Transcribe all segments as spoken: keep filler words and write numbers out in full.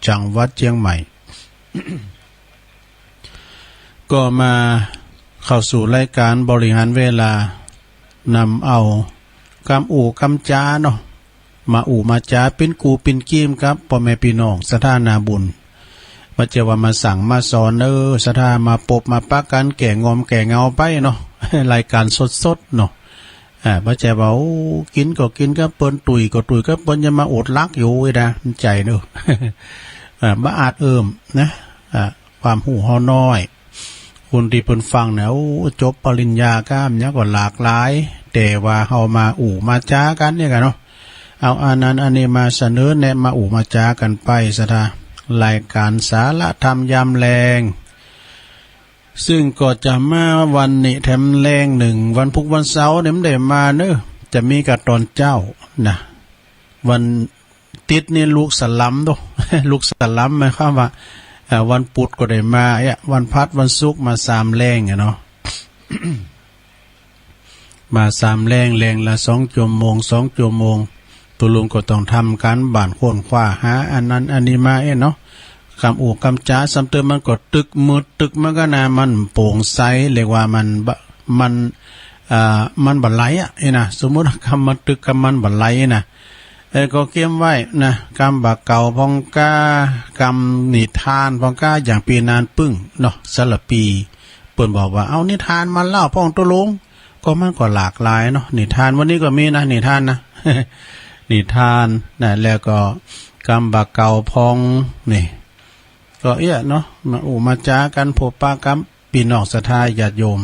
จังหวัดเจียงใหม่ ก็มาเข้าสู่รายก๋านบริหารเวลา นำเอากำอู้กำจ๋าเนาะ มาอู้มาจ๋าเป๋นกู้เป๋นกีมกับป้อแม่ปี้น้องศรัทธานาบุญ บ่ใจ้ว่ามาสั่งมาสอนเน้อ ศรัทธามาปบมาปะกั๋นแก้ง่อมแก้เหงาไปเนาะ รายก๋านสดๆ เนาะ อ่า บ่ใจ้ว่า โอ้ กิ๋นก็กิ๋นกับเปิ้น ตุ้ยก็ตุ้ยกับเปิ้น อย่ามาอดหลักอยู่อี้นะ มันใจ๋เน้อ อ่า บ่อาจเอิ้มนะ อ่า ความฮู้เฮาน้อย คนตี้เปิ้นฟังเนี่ย โอ้ จบปริญญาก้า มันหยังก็หลากหลาย แต่ว่าเฮามาอู้มาจ๋ากั๋นเนี่ยกั๋นเนาะ เอาอันนั้นอันนี้มาเสนอแนะ มาอู้มาจ๋ากั๋นไปศรัทธา รายก๋านสาระธรรมยามแลง ซึ่งก็จะมาวันนี้แถมแลงนึ่ง วันพุธวันเสาร์เนี่ยมันได้มาเน้อ จะมีก้าต๋อนเจ๊านะ วัน ติ๊ดนี่ลุกสลัมโต๊ะ ลุกสลัมหมายความว่า เอ่อ วันปุธก็ได้มา เอ๊ะ วันพฤหัส วันศุกร์มาสามแลงอะเนาะ มาสามแลง แลงละสองจั่วโมง สองจั่วโมง ตุ๊ลุงก็ต้องทำก๋านบ้าน ค้นคว้าหาอันนั้นอันนี้มาเอ๊ะเนาะ กำอู้กำจ๋า ซ้ำเติมมันก็ตึกมืดตึกมันก็นะ มันโป่งใส เรียกว่ามันบ่ มัน อ่า มันบ่ไหลอะ เอ๊ะนะ สมมุติว่ากำมันตึกกำมันบ่ไหลนะ เออ ก็เกียมไว้นะ กำบ่าเก่าพ่องก้า กำนิทานพ่องก้า อย่างปี้นานปึ้งเนาะ สารภี เปิ้นบอกว่า เอานิทานมาเล่าพ่องตุ๊ลุง ก็มันก็หลากหลายเนาะ นิทานวันนี้ก็มีนะ นิทานนะ นิทานนะ แล้วก็กำบ่าเก่าพ่อง นี่ ก็เอี้ยเนาะ มาอู้มาจ๋ากั๋น พบปะกับปี้น้องศรัทธาญาติโยม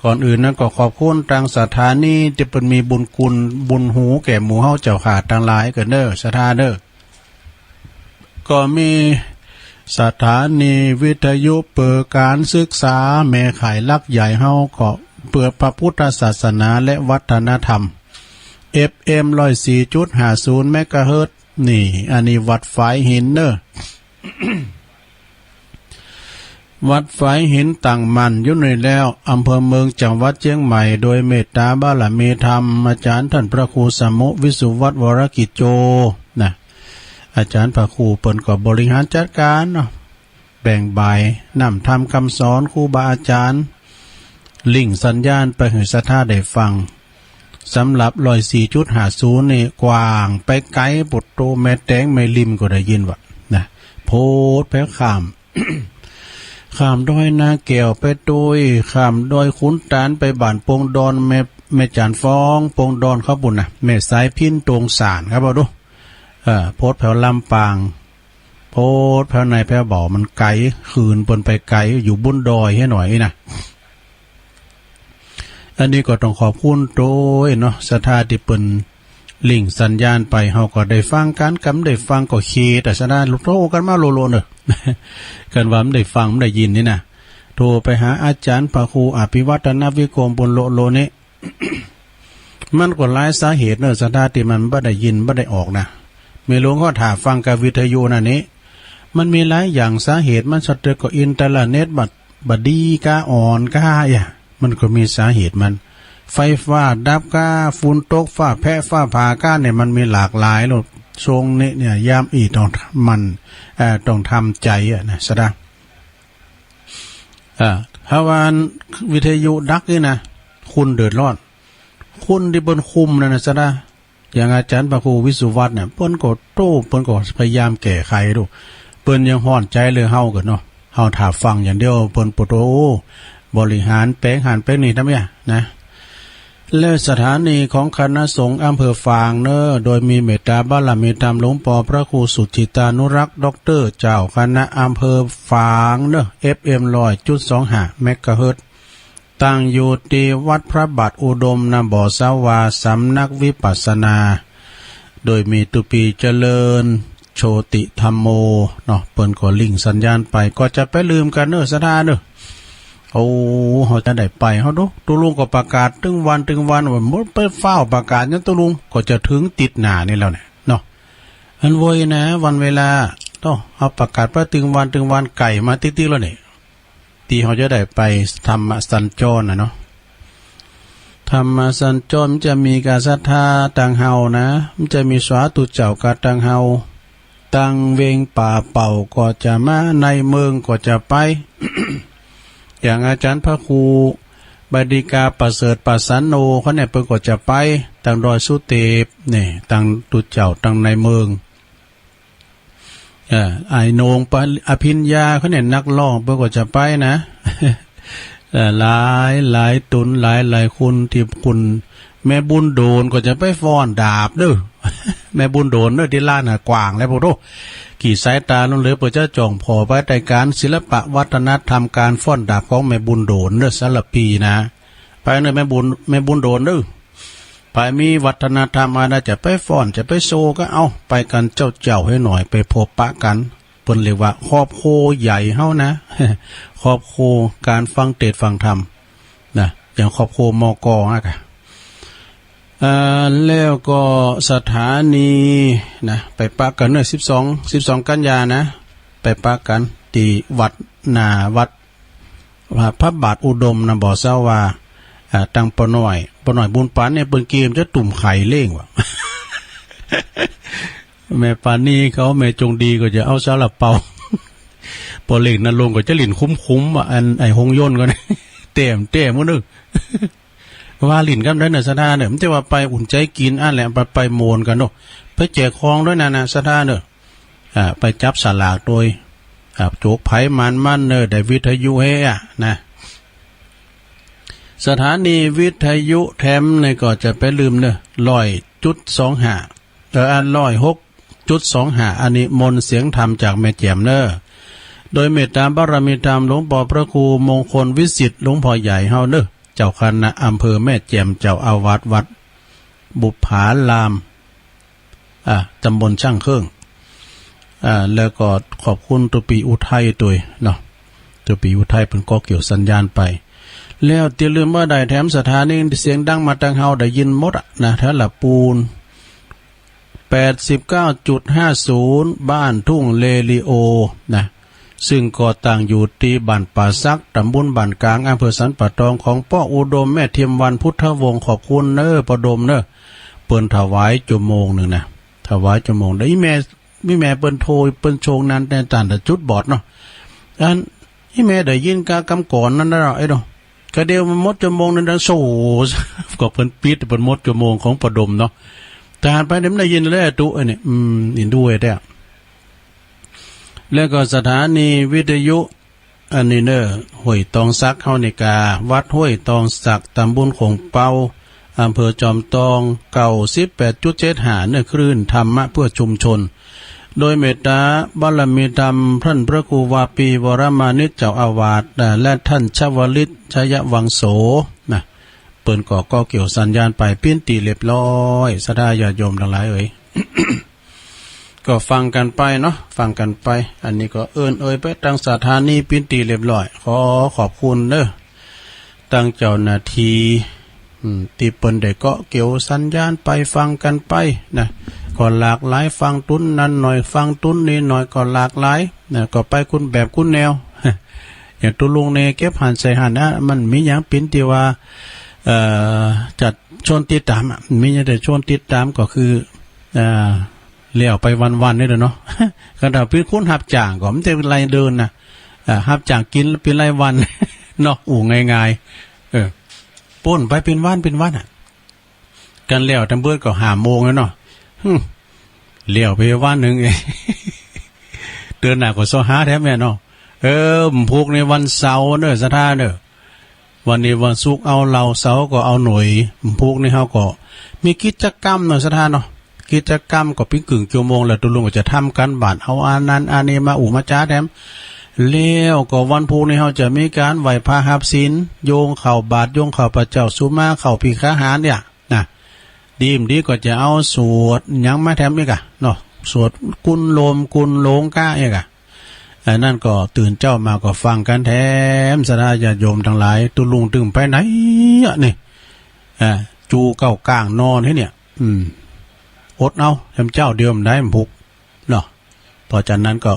ก่อนอื่นนั้นก็ขอบคุณตางสถานีตี้เปิ้นมีบุญคุณบุญหูแก่หมู่เฮาเจ้าข้าตังหลายเกินเน้อ ศรัทธาเน้อ ก็มีสถานีวิทยุเปิดก๋านศึกษา แม่ข่ายหลักใหญ่เฮาก็เปื้อพระพุทธศาสนาและวัฒนธรรม เอฟเอ็ม ร้อยสี่จุดห้าศูนย์ เมกะเฮิรตซ์ นี่ อันนี้วัดฝายหินเน้อ วัดฝายหินตั้งมั่นอยู่นี่แล้ว อำเภอเมือง จังหวัดเจียงใหม่ โดยเมตตาบารมีธรรม อาจ๋ารย์ต้านพระครูสมุห์ วิสุวัฒน์ วรกิจโจ นะ อาจ๋ารย์พระครูเปิ้นก็บริหารจัดก๋านเนาะ แบ่งบ่ายน้ำธรรมกำสอนครูบาอาจ๋ารย์ ลิงก์สัญญาณไปหื้อศรัทธาได้ฟัง สำหรับ ร้อยสี่จุดห้าศูนย์ นี่กว้างไปไก๋ ปุโต แม่แตงแม่ริมก็ได้ยินว่า นะ โผดไปข้าม ข้ามดอยนาแก้วไปตุ๊ย ข้ามดอยขุนตาลไปบ้านโป่งดอน แม่ แม่จ๋านฟ้อง โป่งดอนเขาปู้นนะ แม่สายพิณ ตรงสานครับ เอาดู เออ โผดแผวลำปาง โผดแผวในแผวเบา มันไก๋ คืนเปิ้นไปไก๋ อยู่บุ้นดอยเหียหน่อยนะ อันนี้ก็ต้องขอบคุณโตยเนาะ ศรัทธาตี้เปิ้นลิงก์สัญญาณไป เฮาก็ได้ฟังกั๋น กำได้ฟังก็เขตอะ ศรัทธาโทรกั๋นมาโลๆ เน้อ กั๋นว่าบ่ได้ฟังบ่ได้ยินนี่นะ โทรไปหาอาจ๋ารย์พระครูอภิวัฒนวิกรมปู้นโลๆ นี่ มันก็หลายสาเหตุเนาะ ศรัทธา ตี้มันบ่ได้ยินบ่ได้ออกนะ แม่หลวงก็ถ่าฟังกับวิทยุนั่นนี่ มันมีหลายอย่างสาเหตุมัน สะเติกก็อินเทอร์เน็ตบ่ บ่ดีก้า อ่อนก้า อะ มันก็มีสาเหตุมัน ไฟฟ้าดับก้า ฝุ่นตกฟ้าแผะฟ้าผ่าก้าเนี่ย มันมีหลากหลายโลด ช่วงนี้เนี่ย ยามอี้ต้องหมั่น เอ่อ ต้องทำใจ๋อะนะ ศรัทธา อ่า ถ้าว่าวิทยุดับนี่นะ คนเดือดร้อน คนตี้เปิ้นคุมนั่นนะ ศรัทธา อย่างอาจ๋ารย์พระครูวิสุวัฒน์เนี่ย เปิ้นก็โต้ เปิ้นก็พยายามแก้ไขดู เปิ้นยังฮ้อนใจ๋เลย เฮาก็เนาะ เฮาถ่าฟังอย่างเดียว เปิ้นปะโต โอ้ บริหารแป๋งหั้นแป๋งนี่ทำไมอะนะ และสถานีของคณะสงฆ์อำเภอฝางเน้อ โดยมีเมตตาบารมีธรรมหลวงป้อพระครูสุจิตตานุรักษ์ ด็อกเตอร์ เจ้าคณะอำเภอฝางเน้อ เอฟเอ็ม ร้อยจุดสองห้า เมกะเฮิรตซ์ ตั้งอยู่ตี้วัดพระบาทอุดมนะ บ่อสาวา สำนักวิปัสสนา โดยมีตุ๊ปี้เจริญ โชติธัมโม เนาะ เปิ้นก็ลิงก์สัญญาณไป ก็จะไปลืมกั๋นเน้อ ศรัทธาเน้อ โอ้ เฮาจะได้ไป เฮาดู ตุ๊ลุงก็ประกาศตึงวันตึงวัน ว่าบ่ไปฟ้าวประกาศหยังตุ๊ลุง ก็จะเถิงติ๊ดหน้านี่แล้วเนี่ยเนาะ อันโว้ยนะ วันเวลา โต้ เฮาประกาศไปตึงวันตึงวัน ใก้มาติ๊กๆ แล้วนี่ ตี้เฮาจะได้ไปธรรมสัญจรน่ะเนาะ ธรรมสัญจรมันจะมีก้าศรัทธาตางเฮานะ มันจะมีสาธุเจ้าก้าตางเฮา ตังเวงป่าเป่าก็จะมา ในเมืองก็จะไป อย่างอาจ๋ารย์พระครูบดิกาประเสริฐปัสสันโนเขาเนี่ย เปิ้นก็จะไป ตังดอยสุเตปเนี่ย ตังตุ๊เจ้าตังในเมือง เอ่อ อ้ายโหน่งปะ อภิญญาเขาเนี่ย นักร้อง เปิ้นก็จะไปนะ เอ่อ หลายหลายตุ๊น หลายหลายคน ตี้คุณแม่บุญโดนก็จะไปฟ้อนดาบเน่อ แม่บุญโดนเน่อ ตี้ลานห้วยขวางแลปู้โธ่ กี่สายต๋าลุนเหลือ เปิ้นจะจ้องผ่อไปใต้ก๋านศิลปะวัฒนธรรมก๋านฟ้อนดาบของแม่บุญโดนเน่อ สารภีนะ ไปเน่อแม่บุญ แม่บุญโดนเน่อ ไปมีวัฒนธรรมอันใดจะไปฟ้อนจะไปโชว์ก็เอา ไปกั๋นเจ้าๆ หื้อหน่อย ไปพบปะกั๋น เปิ้นเรียกว่าครอบครัวใหญ่เฮานะ ครอบครัวก๋านฟังเตสน์ฟังธรรมนะ อย่างครอบครัว มก อะกะ เอ่อ แล้วก็สถานีนะ ไปปะกั๋นเน่อ สิบสอง สิบสอง กัญญานะ ไปปะกั๋นตี้วัด หน้าวัด ว่าพระบาทอุดมนะ บ่เซ้าว่า อ่า ตังป้อน้อย ป้อน้อยบุญปันเนี่ย เปิ้นเกียมจะตุ้มไข่เล้งว่ะ แม่ปานีเขา แม่จงดีก็จะเอาซาลาเปา ป้อเล็กนรงค์ก็จะหลิ้นคุ้มๆ ว่ะ อันไอ้หงยนต์ก็นะ เต้มเต้มมื้อนึง ว่าหลิ้นกำได้เน่อ ศรัทธาเน่อ มันจะว่าไปอุ่นใจ๋กิ๋นอั้นแหละ ไป ไปโมนกั๋นเนาะ ไปแจกของตวยนะนะ ศรัทธาเน่อ อ่า ไปจับสลากตวย อ่า โจกไผหมานมันเน่อ ได้วิทยุเฮ้อะนะ สถานีวิทยุแถมนี่ก็จะไปลืมเน่อ ร้อยจุดสองห้า เออ อัน ร้อยหกจุดสองห้า อันนี้มนต์เสียงธรรมจากแม่แจ่มเน่อ โดยเมตตาบารมีธรรมหลวงป้อพระครูมงคลวิสิทธิ์ หลวงป้อใหญ่เฮาเน่อ เจ้าคณะอำเภอแม่แจ่ม เจ้าอาวาสวัดบุปผาราม อ่า ตำบลช่างเครื่อง อ่า แล้วก็ขอบคุณตุ๊ปี้อุทัยตวยเนาะ ตุ๊ปี้อุทัยเปิ้นก็เกี่ยวสัญญาณไป แล้วจะลืมบ่ได้แถม สถานีเสียงดังมาตังเฮาได้ยินหมดอะนะ แถวละปูน แปดสิบเก้าจุดห้าศูนย์ บ้านทุ่งเรดิโอนะ ซึ่งก็ตั้งอยู่ตี้บ้านป่าสัก ตำบลบ้านกลาง อำเภอสันป่าตอง ของป้ออุดม แม่เทียมวรรณ พุทธวงศ์ ขอบคุณเน่อ ป้ออุดมเน่อ เปิ้นถวายจั่วโมงนึ่งนะ ถวายจั่วโมง ได้อีแม่ มีแม่เปิ้นโทร เปิ้นโชงนั้น แต่ต้านจุดบอดเนาะ อัน อีแม่ได้ยินกากำก่อนนั้นเนาะ ไอ้เนาะ กะเดียวมันหมดจั่วโมงนึ่งดังโซ่ ก็เปิ้นปิด เปิ้นหมดจั่วโมงของป้ออุดมเนาะ แต่หันไปเนี่ยมันได้ยินแล้วตุ๊ ไอ้เนี่ย อืม เห็นด้วยแท้ แล้วก็สถานีวิทยุ อันนี้เน่อ ห้วยตองสักเฮานี่กา วัดห้วยตองสัก ตำบลโขงเป๊า อำเภอจอมตอง เก้าสิบแปดจุดเจ็ดห้า เน่อ คลื่นธรรมะเพื่อชุมชน โดยเมตตาบารมีธรรมท่านพระครูวาปีวรมานิต เจ้าอาวาส และท่านชวลิต ชยวังโส นะ เปิ้นก็ ก็เกี่ยวสัญญาณไป ปิ้นตี้เรียบร้อย ศรัทธาญาติโยมตังหลายเอ๋ย ก็ฟังกั๋นไปเนาะ ฟังกั๋นไป อันนี้ก็เอิ้นเอ่ยไปตังสถานี ปิ้นตี้เรียบร้อย ขอขอบคุณเน่อ ตังเจ้าหน้าตี้ อืม ตี้เปิ้นได้ก็เกี่ยวสัญญาณไป ฟังกั๋นไปนะ ก็หลากหลาย ฟังตุ๊นนั้นหน่อย ฟังตุ๊นนี้หน่อย ก็หลากหลายนะ ก็ไปกู้แบบกู้แนว อย่างตุ๊ลุงเนี่ย เก็บหั้นใส่หั้นนะ มันมีหยังปิ้นตี้ว่า เอ่อ จะชวนติดต๋ามอะ มีหยังจะชวนติดต๋ามก็คือ เอ่อ แล้วไปวันๆ นี่แหละเนาะ คันถ้าเป๋นคนฮับจ้างก็มันจะเป๋นรายเดือนนะ เอ่อ ฮับจ้างกิ๋นเป๋นรายวัน เนาะ อู้ง่ายๆ เออ ป้นไปเป๋นวันเป๋นวันอะ กันแล้วตังเบิดก็ห้าโมงแล้วเนาะ หึ แล้วไปวันนึ่งเอง เดือนหน้าก็ซอหาแถมแม่เนาะ เออ วันพูกในวันเสาร์เน่อ ศรัทธาเน่อ วันนี้วันศุกร์เอาเหล้า เสาร์ก็เอาหน่วย วันพูกนี่เฮาก็มีกิจกรรมเนาะ ศรัทธาเนาะ กิจกรรมก็ปิ้นกึ่งจั่วโมง แล้วตุ๊ลุงก็จะทำก๋านบ้าน เอาอันนั้นอันนี้มาอู้มาจ๋าแถม แล้วก็วันพูกนี่เฮาจะมีก๋านไหว้พระฮับศีล โยงข้าวบาตร โยงข้าวพระเจ้าสุมา ข้าวภิกขาหารเนี่ยนะ ดีบ่ดีก็จะเอาสวดหยังมาแถมอีกอะเนาะ สวดกุนโลม กุนโลงก้าอีกอะ อันนั้นก็ตื่นเจ๊ามาก็ฟังกั๋นแถม ศรัทธาญาติโยมตังหลาย ตุ๊ลุงตึงไปไหนอะนี่ อ่า จูเก้าก้างนอนตี้เนี่ย อืม อดเอา แถมเจ๊าเดียวบ่ได้ มันพุก เนาะ เพราะฉะนั้นก็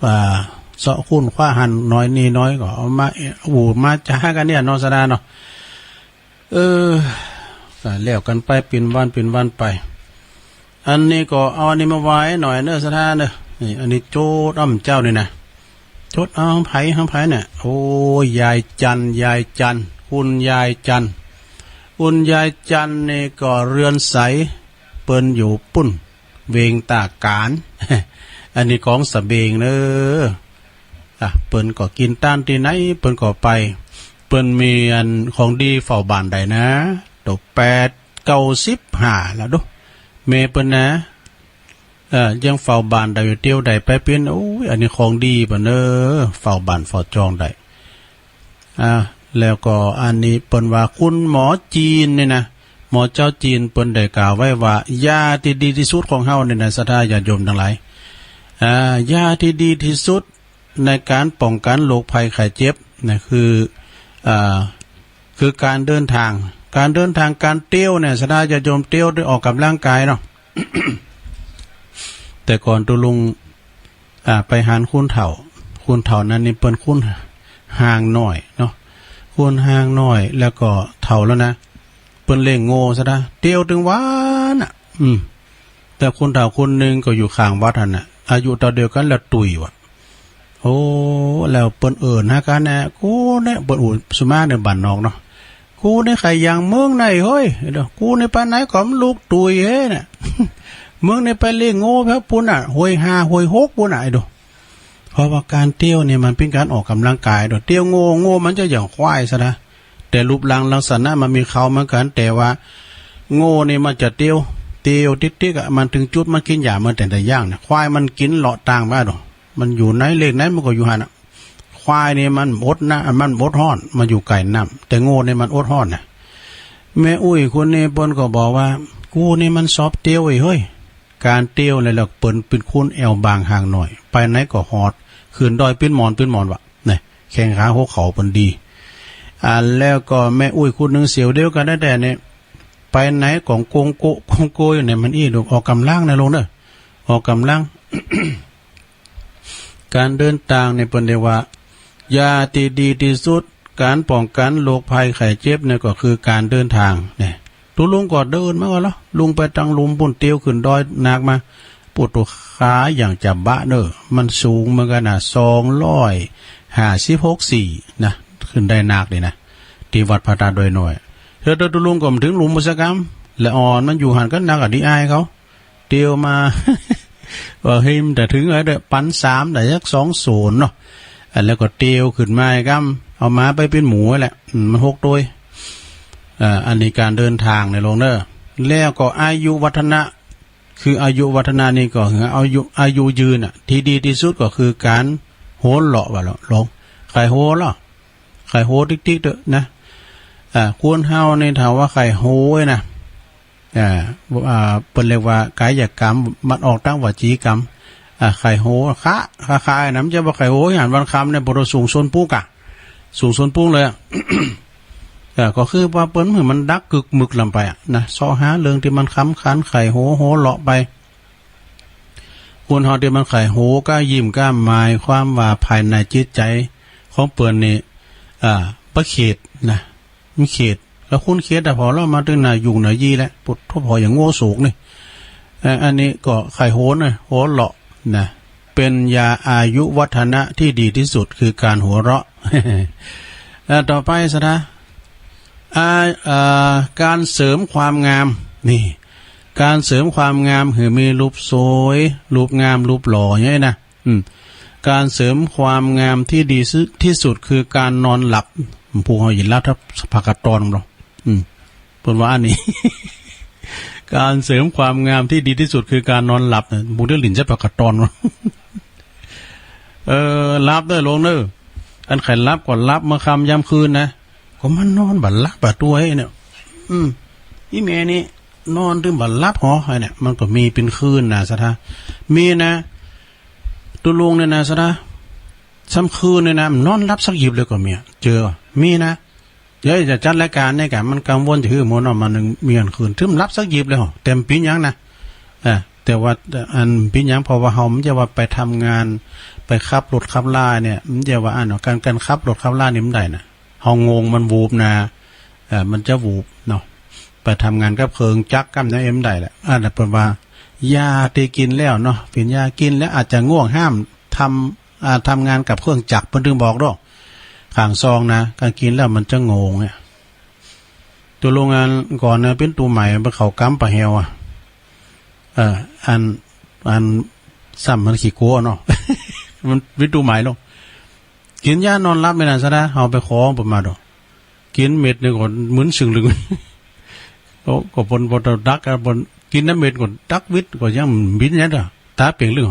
อ่า เซาะคุ้นคว้าหั้นหน้อยนี่หน้อยก็เอามา อู้มาจ๋ากั๋นเนี่ยเนาะ ศรัทธาเนาะ เออ ก็แล้วกั๋นไปเป๋นวันเป๋นวันไป อันนี้ก็เอาอันนี้มาไหว้หน่อยเน่อ ศรัทธาเน่อ นี่ อันนี้โจทย์อ้ำเจ้านี่นะ โจทย์อ้ำไผ อ้ำไผเนี่ย โอ้ ยายจันทร์ ยายจันทร์ คุณยายจันทร์ คุณยายจันทร์นี่ก็เฮือนใส เปิ้นอยู่ปุ้น เวงต๋ากาน อันนี้ของสะเบงเน้อ อ่ะ เปิ้นก็กิ๋นต้านตี้ไหน เปิ้นก็ไป เปิ้นมีอันของดีเฝ้าบ้านได้นะ โตแปด เก้าสิบห้าแล้วดู แม่เปิ้นนะ เออ ยังเฝ้าบ้านได้อยู่ เตียวได้ไปเปิ้น โอ้ย อันนี้ของดีเปิ้นเน้อ เฝ้าบ้านเฝ้าจองได้ อ่า แล้วก็อันนี้เปิ้นว่าคุณหมอจีนนี่นะ หมอเจ้าจีนเปิ้นได้กล่าวไว้ว่า ยาตี้ดีตี้สุดของเฮานี่นะ ศรัทธาญาติโยมตังหลาย อ่า ยาตี้ดีตี้สุดในก๋านป้องกั๋นโรคภัยไข้เจ็บนะ คือ อ่า คือก๋านเดินตาง ก๋านเดินตาง ก๋านเตียวเนี่ย ศรัทธาญาติโยม เตียวได้ออกก๋ำลังกายเนาะ แต่ก่อนตุ๊ลุง อ่า ไปหันคุณเฒ่า คุณเฒ่านั้นนี่เปิ้นคุณห่างน้อยเนาะ คุณห่างน้อย แล้วก็เฒ่าแล้วนะ เปิ้นเลี้ยงโง่ศรัทธา เตียวตึงวันน่ะ อืม แต่คุณเฒ่าคนนึ่งก็อยู่ข้างวัดหั้นน่ะ อายุเต้าเดียวกั๋นแล้วตุ๊ยว่ะ โอ้ แล้วเปิ้นเอิ้นหากั๋นแหนะ กูเนี่ย เปิ้นอู้สมาในบ้านนอกเนาะ กูนี่ใค่อย่างมึงไหนเฮ้ย เดี๋ยว กูนี่ไปไหนก็บ่ลุกตุ๊ยเฮ้ยเนี่ย มึงนี่ไปเลี้ยงโง่แผวปุ้นน่ะ ห้วยห้า ห้วยหกปุ้นน่ะ ไอ้ดู เพราะว่าก๋านเตียวนี่มันเป๋นก๋านออกก๋ำลังกาย เดี๋ยว เตียวโง่ โง่มันจะอย่างควายศรัทธา แต่รูปร่างลักษณะมันมีเข่าเหมือนกั๋น แต่ว่าโง่นี่มันจะเตียว เตียวติ๊กๆ อ่ะ มันเถิงจุดมันกิ๋นหญ้ามันแต่ละอย่างน่ะ ควายมันกิ๋นเลาะตางไป เดี๋ยว มันอยู่ไหนเลขไหนมันก็อยู่หั้นน่ะ ควายนี่มันอดนะ มันอดฮ้อน มันอยู่ใก้น้ำ แต่โง่นี่มันอดฮ้อนน่ะ แม่อุ๊ยคนนี้เปิ้นก็บอกว่า กูนี่มันชอบเตียวไอ้เฮ้ย ก๋านเตียวนี่แหละเปิ้นเป๋นคนแอ่วบางห่างน้อย ไปไหนก็ฮอด ขึ้นดอยเป๋นหมอนเป๋นหมอนว่ะ นี่ แข้งขาหัวเข่าเปิ้นดี อ่า แล้วก็แม่อุ๊ยคนนึ่งเสียวเดียวกั๋นแต๊ๆ เนี่ย ไปไหนก็โก้งโก้ โก้งโก้อยู่เนี่ย มันอี้ลูก ออกก๋ำลังนะลุงเน้อ ออกก๋ำลัง ก๋านเดินตางเนี่ยเปิ้นเรียกว่า ยาตี้ดีตี้สุด ก๋านป้องกั๋นโรคภัยไข้เจ็บเนี่ยก็คือก๋านเดินตางเนี่ย ตุ๊ลุงก็เดินมาก่อนละ ลุงไปตังลุ่มปุ้น เตียวขึ้นดอยหนักมา ปวดตั๋ว ขาอย่างจะบะเน้อ มันสูงเหมือนกั๋นน่ะ สองร้อยห้าสิบหก สี่ นะ ขึ้นได้หนักนี่นะ ตี้วัดพระธาตุดอยน้อย เธอตุ๊ลุงก็บ่เถิงลุ่มสักกำ และอ่อนมันอยู่หั้นก็นักอะ ดีอายเขา เตียวมา ว่าเฮ้ย มันจะเถิงอะไรเด้อ ปันสามได้สักสองศูนย์เนาะ อันแล้วก็เตียวขึ้นมาอีกกำ เอาหมาไปเป๋นหมู่แหละ อืม มันหกตัว เอ่อ อันนี้ก๋านเดินตางเนี่ยลุงเน้อ แล้วก็อายุวัฒนะ คืออายุวัฒนะนี่ก็คืออายุ อายุยืนน่ะ ตี้ดีตี้สุดก็คือก๋านหัวเราะว่ะลุง ใค่หัวเราะ ใค่หัวติ๊กๆ เต๊อะนะ อ่า คนเฮานี่ถ้าว่าใค่หัวนะ อ่า อ่า เปิ้นเรียกว่ากายกรรม มันออกตางวจีกรรม อ่า ใค่หัว คะ คะ คะ ไอ้นั้นจะว่าใค่หัว หันวันคำเนี่ย ปรสูงส้นปุ๊กอะ สูงส้นปุ๊กเลยอะ อ่า ก็คือว่าเปิ้นหื้อมันดักกึกมึกลำไปอะนะ เซาะหาเรื่องตี้มันขำขัน ใค่หัว หัวเราะไป คนเฮาตี้มันใค่หัวก้ายิ้มก้า หมายความว่าภายในจิตใจ๋ของเปิ้นนี่ อ่า บ่เขตนะ มันเขต แล้วคนเขตอะ ผ่อเลาะมาตึงหน้ายุ่งหน้ายี่แล้ว ปวดท้องผ่ออย่างโง่โศกนี่ เอ่อ อันนี้ก็ใค่หัวนะ หัวเราะนะ เป๋นยาอายุวัฒนะตี้ดีตี้สุดคือก๋านหัวเราะ เอ่อ ต่อไปศรัทธา อ่า เอ่อ ก๋านเสริมความงาม นี่ ก๋านเสริมความงามหื้อมีรูปสวย รูปงาม รูปหล่ออย่างนี้นะ อืม ก๋านเสริมความงามตี้ดีสุด ตี้สุดคือก๋านนอนหลับ ผู้เฮาอย่าหลับทับผากาตอนเนาะ อืม เปิ้นว่าอันนี้ ก๋านเสริมความงามตี้ดีตี้สุดคือก๋านนอนหลับนะ บุงเดือหลินใจ๊ผากาตอนเนาะ เออ หลับเน้อลุงเน้อ อันใค่หลับก็หลับเมื่อค่ำยามคืนนะ ก็มันนอนบ่หลับอะ ตั๋วไอ้เนี่ย อืม อี่แม่นี่นอนตึงบ่หลับหอ ไอ้เนี่ย มันก็มีเป๋นคืนนะศรัทธา มีนะ ตุ๊ลุงเนี่ยนะศรัทธา ซ้ำคืนเนี่ยนะ มันนอนหลับสักหยิบเลยก็มีอะ เจอ มีนะ เดี๋ยวจะจัดรายก๋านเนี่ยกะ มันกังวลจะหื้อมัวเนาะ มันมีอันคืน ตึงหลับสักหยิบเลยหอ แต่บ่เป๋นหยังนะ อ่า แต่ว่าอันเป๋นหยัง เพราะว่าเฮามันจะว่าไปทำงาน ไปขับรถขับลาเนี่ย มันจะว่าอันเนาะ ก๋าน ก๋านขับรถขับลานี่มันได้นะ เฮางงมันวูบนะ เอ่อ มันจะวูบเนาะ ไปทำงานกับเครื่องจักรกำเนี่ยบ่ได้แหละ อันนั้นเปิ้นว่า ยาตี้กิ๋นแล้วเนาะ เป๋นยากิ๋นแล้วอาจจะง่วง ห้ามทำ อ่า ทำงานกับเครื่องจักร เปิ้นตึงบอกเนาะ ข้างซองนะ การกิ๋นแล้วมันจะง่วงเนี่ย ตกลงอันก่อนเนี่ย เป๋นตั๋วใหม่ ไปเข้ากำปะแหวอะ เออ อัน อันซ้ำมันขี้กั๋วเนาะ มันเป๋นตั๋วใหม่เนาะ กิ๋นยานอนหลับแม่นานซะนะ เฮาไปขอเปิ้นมาดอก กิ๋นเม็ดนึ่งก็มึนซึ่งลึง โอ้ ก็เปิ้น เปิ้นดักอะ เปิ้นกิ๋นน้ำเม็ดก็ดักวิด ก็ยังบินอย่างเดียว ต๋าเป่งลึง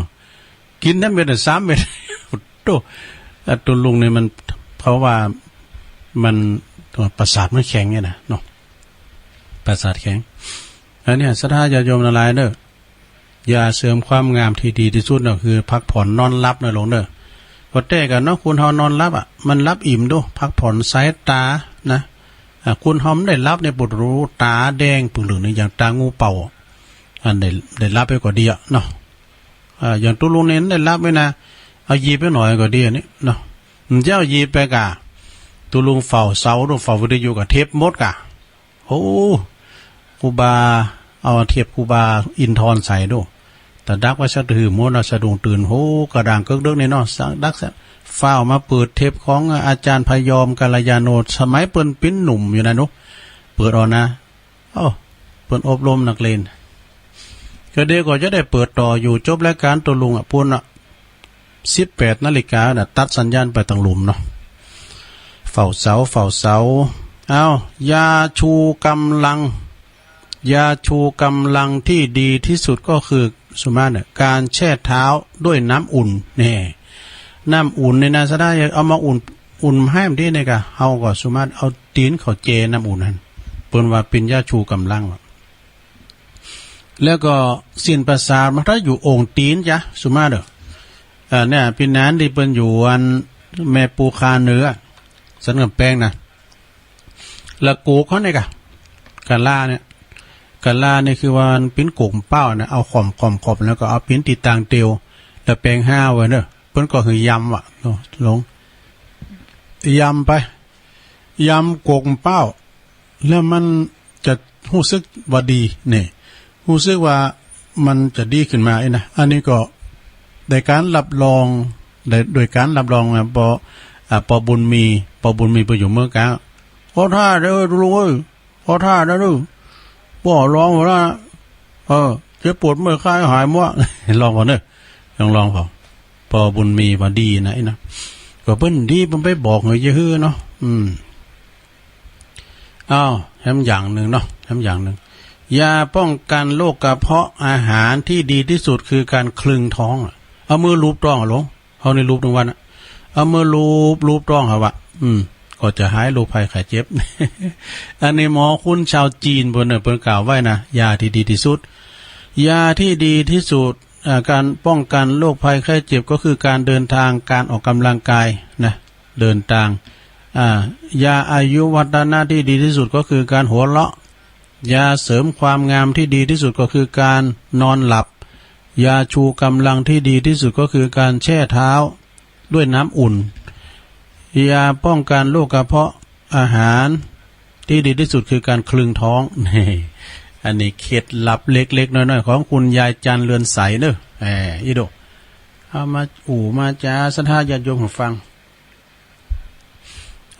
กิ๋นน้ำเม็ดน่ะสามเม็ด โอ้โธ่ อ่ะ ตกลงนี่มัน เพราะว่ามัน ประสาทมันแข็งเนี่ยนะเนาะ ประสาทแข็ง อันเนี้ยศรัทธาญาติโยมตังหลายเด้อ ยาเสริมความงามตี้ดีตี้สุดเนาะ คือพักผ่อนนอนหลับเนาะหลวงเนาะ ก็แต๊กั๋นเนาะ คนเฮานอนหลับอะ มันหลับอิ่มโด พักผ่อนสายต๋านะ อ่ะ คนเฮามันได้หลับเนี่ย ปวดหูต๋าแดงปึ่งเหลืองเนี่ย อย่างต๋างูเป่า อันได้ ได้หลับไปก็ดีอะเนาะ อ่า อย่างตุ๊ลุงเนี่ยได้หลับไว้นะ เอายีบไปหน่อยก็ดีอันนี้เนาะ มันจะเอายีบไปก่า ตุ๊ลุงเฝ้าเสา ตุ๊ลุงเฝ้าวิทยุก็เทปหมดก่า โอ้ ครูบา เอาเทปครูบาอินทร์ใส่ดู ตะดักไว้สักหื้อหมดนะ สะดุ้งตื่น โห กระด้างเกิกเดิกนี่เนาะ สักดักซะ ฟ้าวมาเปิดเทปของอาจารย์พยอมกัลยาโณ สมัยเปิ้นเป๋นหนุ่มอยู่นะหนู เปิดเอานะ โอ้ เปิ้นอบรมนักเรียน ก็เดี๋ยวก็จะได้เปิดต่ออยู่ จบรายก๋านตุ๊ลุงอะ ปู๊นอะ สิบแปดนาฬิกาน่ะ ตัดสัญญาณไปตังลุ่มเนาะ เฝ้าเสา เฝ้าเสา เอ้า ยาชูกำลัง ยาชูกำลังตี้ดีตี้สุดก็คือ สุมาเนี่ย ก๋านแช่เท้าด้วยน้ำอุ่น แน่ น้ำอุ่นนี่นะ ศรัทธาเอามาอุ่น อุ่นหื้อมันตี้นี่ก่า เฮาก็สุมาเอาตี๋นเข้าแช่น้ำอุ่นหั้น เปิ้นว่าเป๋นยาชูกำลังว่ะ แล้วก็สิ้นประสาทมันถ้าอยู่องค์ตี๋นจ๊ะ สุมาเด้อ อ่า เนี่ย ปี้นานตี้เปิ้นอยู่อันแม่ปูคาเหนือ สันก๋ำแปงนะ ละโกกเขาเนี่ยก่า กะลาเนี่ย กะลาเนี่ยคือว่ามันปิ้นโกกเป้านะ เอาข่อมข่อมข่อม แล้วก็เอาปิ้นตี้ตางเตียว แล้วแปงห้าไว้เนอะ เปิ้นก็หื้อยำว่ะเนาะ หลวง ยำไป ยำโกกเป้า แล้วมันจะฮู้สึกว่าดีเนี่ย ฮู้สึกว่ามันจะดีขึ้นมาอี้นะ อันนี้ก็ได้ก๋านรับรอง ได้ โดยก๋านรับรองนะ ปอ อ่า ปอบุญมี ปอบุญมีไปอยู่เมืองกาญ ขอท่าเด้อตุ๊ลุงเอ้ย ขอท่าเด้อ ป้อลองหั้นนะ เออ เจ็บปวดเมื่อยคลายหายหมด ลองก่อนเนอะ ลองลองก่อน ปอบุญมีว่าดีนะอี้นะ ก็เปิ้นดีเปิ้นไปบอกหื้อเย้ยหื้อเนาะ อืม อ้าว แถมอย่างนึ่งเนาะ แถมอย่างนึ่ง ยาป้องกันโรคกระเพาะอาหารตี้ดีตี้สุดคือก๋านคลึงท้องอะ เอามือลูบต๊องอะหลวง เฮานี่ลูบตึงวันอะ เอามือลูบ ลูบต๊องเอาวะ อืม ก็จะหายโรคภัยไข้เจ็บ อันนี้หมอคุณชาวจีนเปิ้นเน่อ เปิ้นกล่าวไว้นะ ยาตี้ดีตี้สุด ยาตี้ดีตี้สุด อ่า ก๋านป้องกันโรคภัยไข้เจ็บก็คือก๋านเดินตาง ก๋านออกก๋ำลังกายนะ เดินตาง อ่า ยาอายุวัฒนะตี้ดีตี้สุดก็คือก๋านหัวเราะ ยาเสริมความงามตี้ดีตี้สุดก็คือก๋านนอนหลับ ยาชูกำลังตี้ดีตี้สุดก็คือก๋านแช่เท้าด้วยน้ำอุ่น ยาป้องกันโรคกระเพาะอาหารตี้ดีตี้สุดคือก๋านคลึงท้อง นี่ อันนี้เคล็ดลับเล็กๆ น้อยๆ ของคุณยายจันทร์เรือนใสเนอะ แหม อี้โด เอามาอู้มาจ๋าศรัทธาญาติโยมฟัง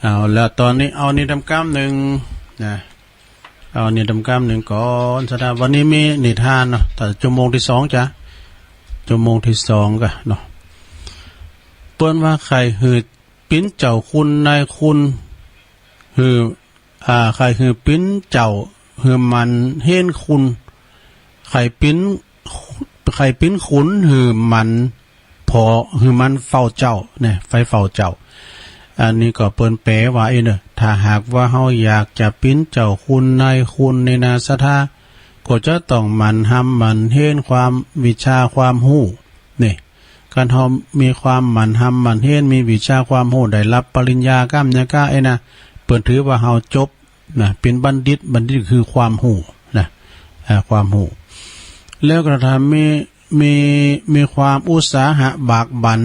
เอาละ ต๋อนนี้เอานี่ตำกำนึ่งนะ เอานี่ตำกำนึ่งก่อนศรัทธา วันนี้มีนิทานเนาะ แต่ชั่วโมงตี้สองจ๊ะ ชั่วโมงตี้สองก่ะเนาะ เปิ้นว่าใค่หื้อปิ้นเจ้าคุณนายคุณ หื้อ อ่า ใค่หื้อปิ้นเจ้า หื้อหมั่นเฮนคุณ ใค่ปิ้น ใค่ปิ้นขุน หื้อหมั่น ผ่อ หื้อหมั่นเฝ้าเจ้า เนี่ย ใฝ่เฝ้าเจ้า อันนี้ก็เปิ้นแปลว่าอี้เนอะ ถ้าหากว่าเฮาอยากจะปิ้นเจ้าคุณนายคุณนี่นะศรัทธา ก็จะต้องหมั่นฮำหมั่นเฮนความวิชาความฮู้ นี่ คันเฮามีความหมั่นฮำหมั่นเฮน มีวิชาความฮู้ ได้ฮับปริญญาก้ำยาก้าอี้นะ เปิ้นถือว่าเฮาจบนะ เป๋นบัณฑิต บัณฑิตคือความฮู้นะ อ่า ความฮู้ แล้วก็ถ้ามี มี มีความอุตสาหะบากบั่น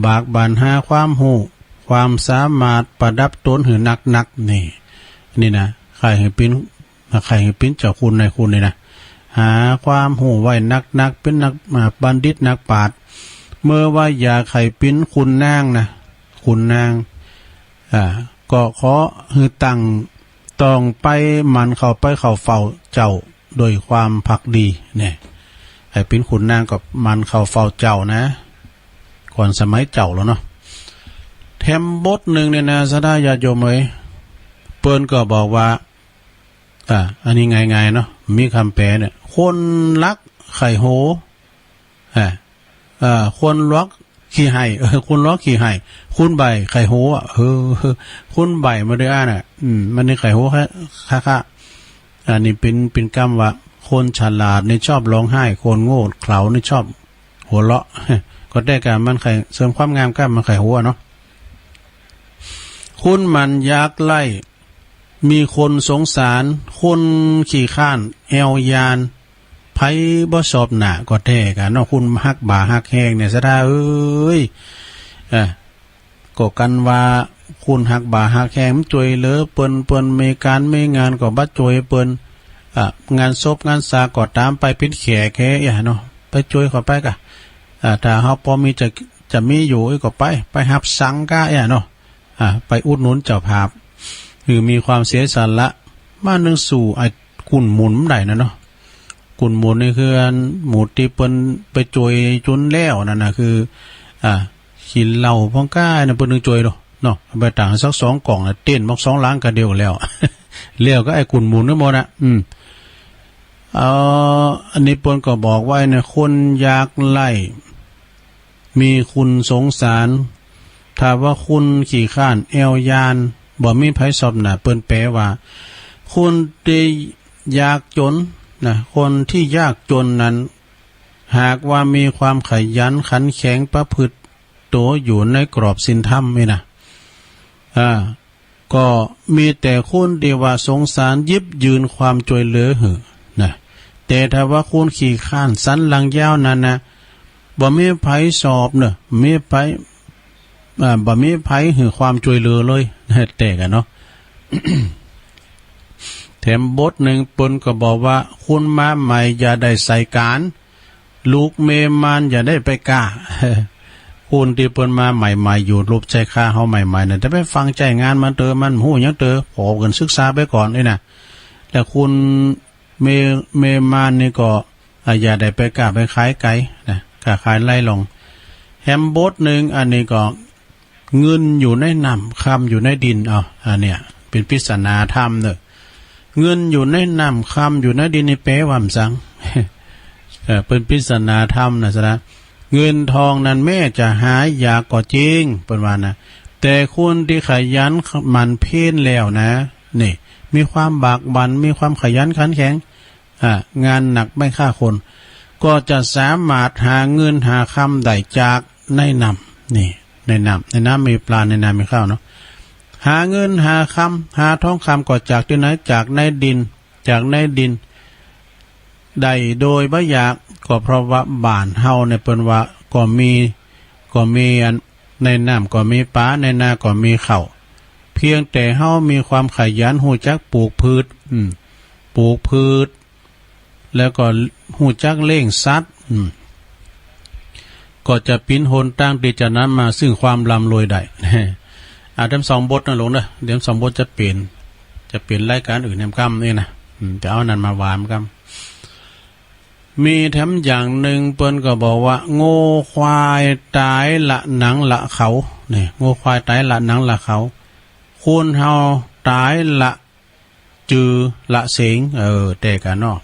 บากบั่นหาความฮู้ ความสามารถประดับตนหื้อนักๆ นี่ นี่นะ ใค่หื้อปิ้น ใค่หื้อปิ้นเจ้าคุณนายคุณนี่นะ หาความฮู้ไว้นักๆ เป๋นนัก อ่า บัณฑิตนักปราชญ์ เมื่อว่าอยากหื้อเป๋นขุนนางนะ ขุนนาง อ่า ก็ขอหื้อตั้งต้องไปหมั่นเข้าไปเข้าเฝ้าเจ้าด้วยความภักดี เนี่ย หื้อเป๋นขุนนางก็หมั่นเข้าเฝ้าเจ้านะ ก่อนสมัยเจ้าแล้วเนาะ แถมบทนึ่งเนี่ยนะ ศรัทธาญาติโยมเอ๋ย เปิ้นก็บอกว่า อ่า อันนี้ง่ายๆ เนาะ มีกำแปลเนี่ย คนลักใค่ฮู้ อ่า อ่า คนลวกขี้ไห้ เออ คนลวกขี้ไห้ คนใบ้ใค่ฮู้อะ เออ คนใบ้มาด้วยอ่ะน่ะ อืม มันนี่ใค่ฮู้ค่ะ ค่ะ ค่ะ อันนี้เป๋น เป๋นกำว่า คนฉลาดนี่ชอบฮ้องไห้ คนโง่เขลานี่ชอบหัวเราะ ก็แต๊กะมันใค่เสริมความงามกำ มันใค่ฮู้อะเนาะ คนหมั่นอยากไล้ มีคนสงสาร คนขี้คร้านแอ่วยาน ใผบ่ชอบหน้าก็แต๊กะเนาะ คนฮักบ่าฮักแฮงเนี่ย ศรัทธาเอ๋ย อ่ะ ก็กันว่าคนฮักบ่าฮักแฮง มันจ้วยเหลือเปิ้น เปิ้นมีก๋านมีงานก็บ่จ้วยเปิ้น อ่ะ งานศพงานสาก็ต๋ามไปเป๋นแขกแค่ อ่ะเนาะ ไปจ้วยเขาไปกะ อ่ะ ถ้าเฮาปอมีจะ จะมีอยู่ก็ไป ไปฮับสังกะ อ่ะเนาะ อ่า ไปอุดหนุนเจ้าภาพ หื้อมีความเสียสละ มานึ่งสู้ไอ้กุนหมุนบ่ได้นะเนาะ กุนหมุนนี่คืออันหมู่ตี้เปิ้นไปจ้วยจุนแล้วนั่นน่ะ คือ อ่า กิ๋นเหล้าพ่องก้านะ เปิ้นนึ่งจ้วยเนาะ เนาะ ไปตังสักสองก๋องนะ เต้นบอกสองหลังกะเดียวแล้ว แล้วก็ไอ้กุนหมุนนั่นหมดนะ อืม เอ่อ อันนี้เปิ้นก็บอกไว้นะ คนอยากไล้ มีคนสงสาร ถ้าว่าคนขี้คร้านแอ่วยาน บ่มีใผชอบหน้า เปิ้นแปลว่า คนตี้ยากจ๋นนะ คนตี้ยากจ๋นนั้น หากว่ามีความขยันขันแข็งประพฤติตั๋วอยู่ในกรอบศีลธรรมนี่นะ อ่า ก็มีแต่คนตี้ว่าสงสารหยิบยื่นความจ้วยเหลือหื้อนะ แต่ถ้าว่าคนขี้คร้านสันหลังยาวนั้นนะ บ่มีใผชอบเนาะ มีใผ อ่า บ่มีใผหื้อความจ้วยเหลือเลย แต๊กะเนาะ แถมบทนึ่งเปิ้นก็บอกว่า คนมาใหม่อย่าได้ใส่ก๋าน ลูกเมย์มานอย่าได้ไปก้า คนตี้เปิ้นมาใหม่ๆ อยู่รูปใจ้ข้าเฮาใหม่ๆ น่ะ จะไปฟังใจ้งานมันเตอ มันฮู้หยังเตอ ขอเปิ้นศึกษาไปก่อนนี่นะ แต่คนเมย์ เมย์มานนี่ก็ อ่ะ อย่าได้ไปก้าไปขายไก๋นะ ก้าขายไล่หลง แถมบทนึ่ง อันนี้ก็ เงินอยู่ในน้ำ คำอยู่ในดิน เอา อันเนี้ย เป๋นปริศนาธรรมเนาะ เงินอยู่ในน้ำ คำอยู่ในดินนี่แปลว่าอะหยัง เออ เป๋นปริศนาธรรมนะ ศรัทธา เงินทองนั้นแม้จะหายากก็จริง เปิ้นว่านะ แต่คนตี้ขยันหมั่นเพียรแล้วนะ นี่ มีความบากบั่น มีความขยันขันแข็ง อ่า งานหนักไม่ฆ่าคน ก็จะสามารถหาเงินหาคำได้จากในน้ำ นี่ ในน้ำ ในน้ำมีปลา ในน้ำมีข้าวเนาะ หาเงินหาคำ หาทองคำก็จากตี้ไหน จากในดิน จากในดิน ได้โดยบ่ยาก ก็เพราะว่าบ้านเฮาเนี่ยเปิ้นว่าก็มี ก็มีอัน ในน้ำก็มีปลา ในนาก็มีข้าว เพียงแต่เฮามีความขยัน ฮู้จักปลูกพืช อืม ปลูกพืช แล้วก็ฮู้จักเลี้ยงสัตว์ อืม ก็จะเป๋นหนตางตี้จะนำมาซึ่งความร่ำรวยได้ อ่ะ แถมสองบทนะหลวงเนาะ แถมสองบทจะเป๋น จะเป๋นรายก๋านอื่นแถมกำนี่นะ อืม จะเอาอันนั้นมาว่าแถมกำ มีแถมอย่างนึ่งเปิ้นก็บอกว่า งัวควายต๋ายละหนังละเขา นี่ งัวควายต๋ายละหนังละเขา คนเฮาต๋ายละจือละเสียง เออ แต๊กะเนาะ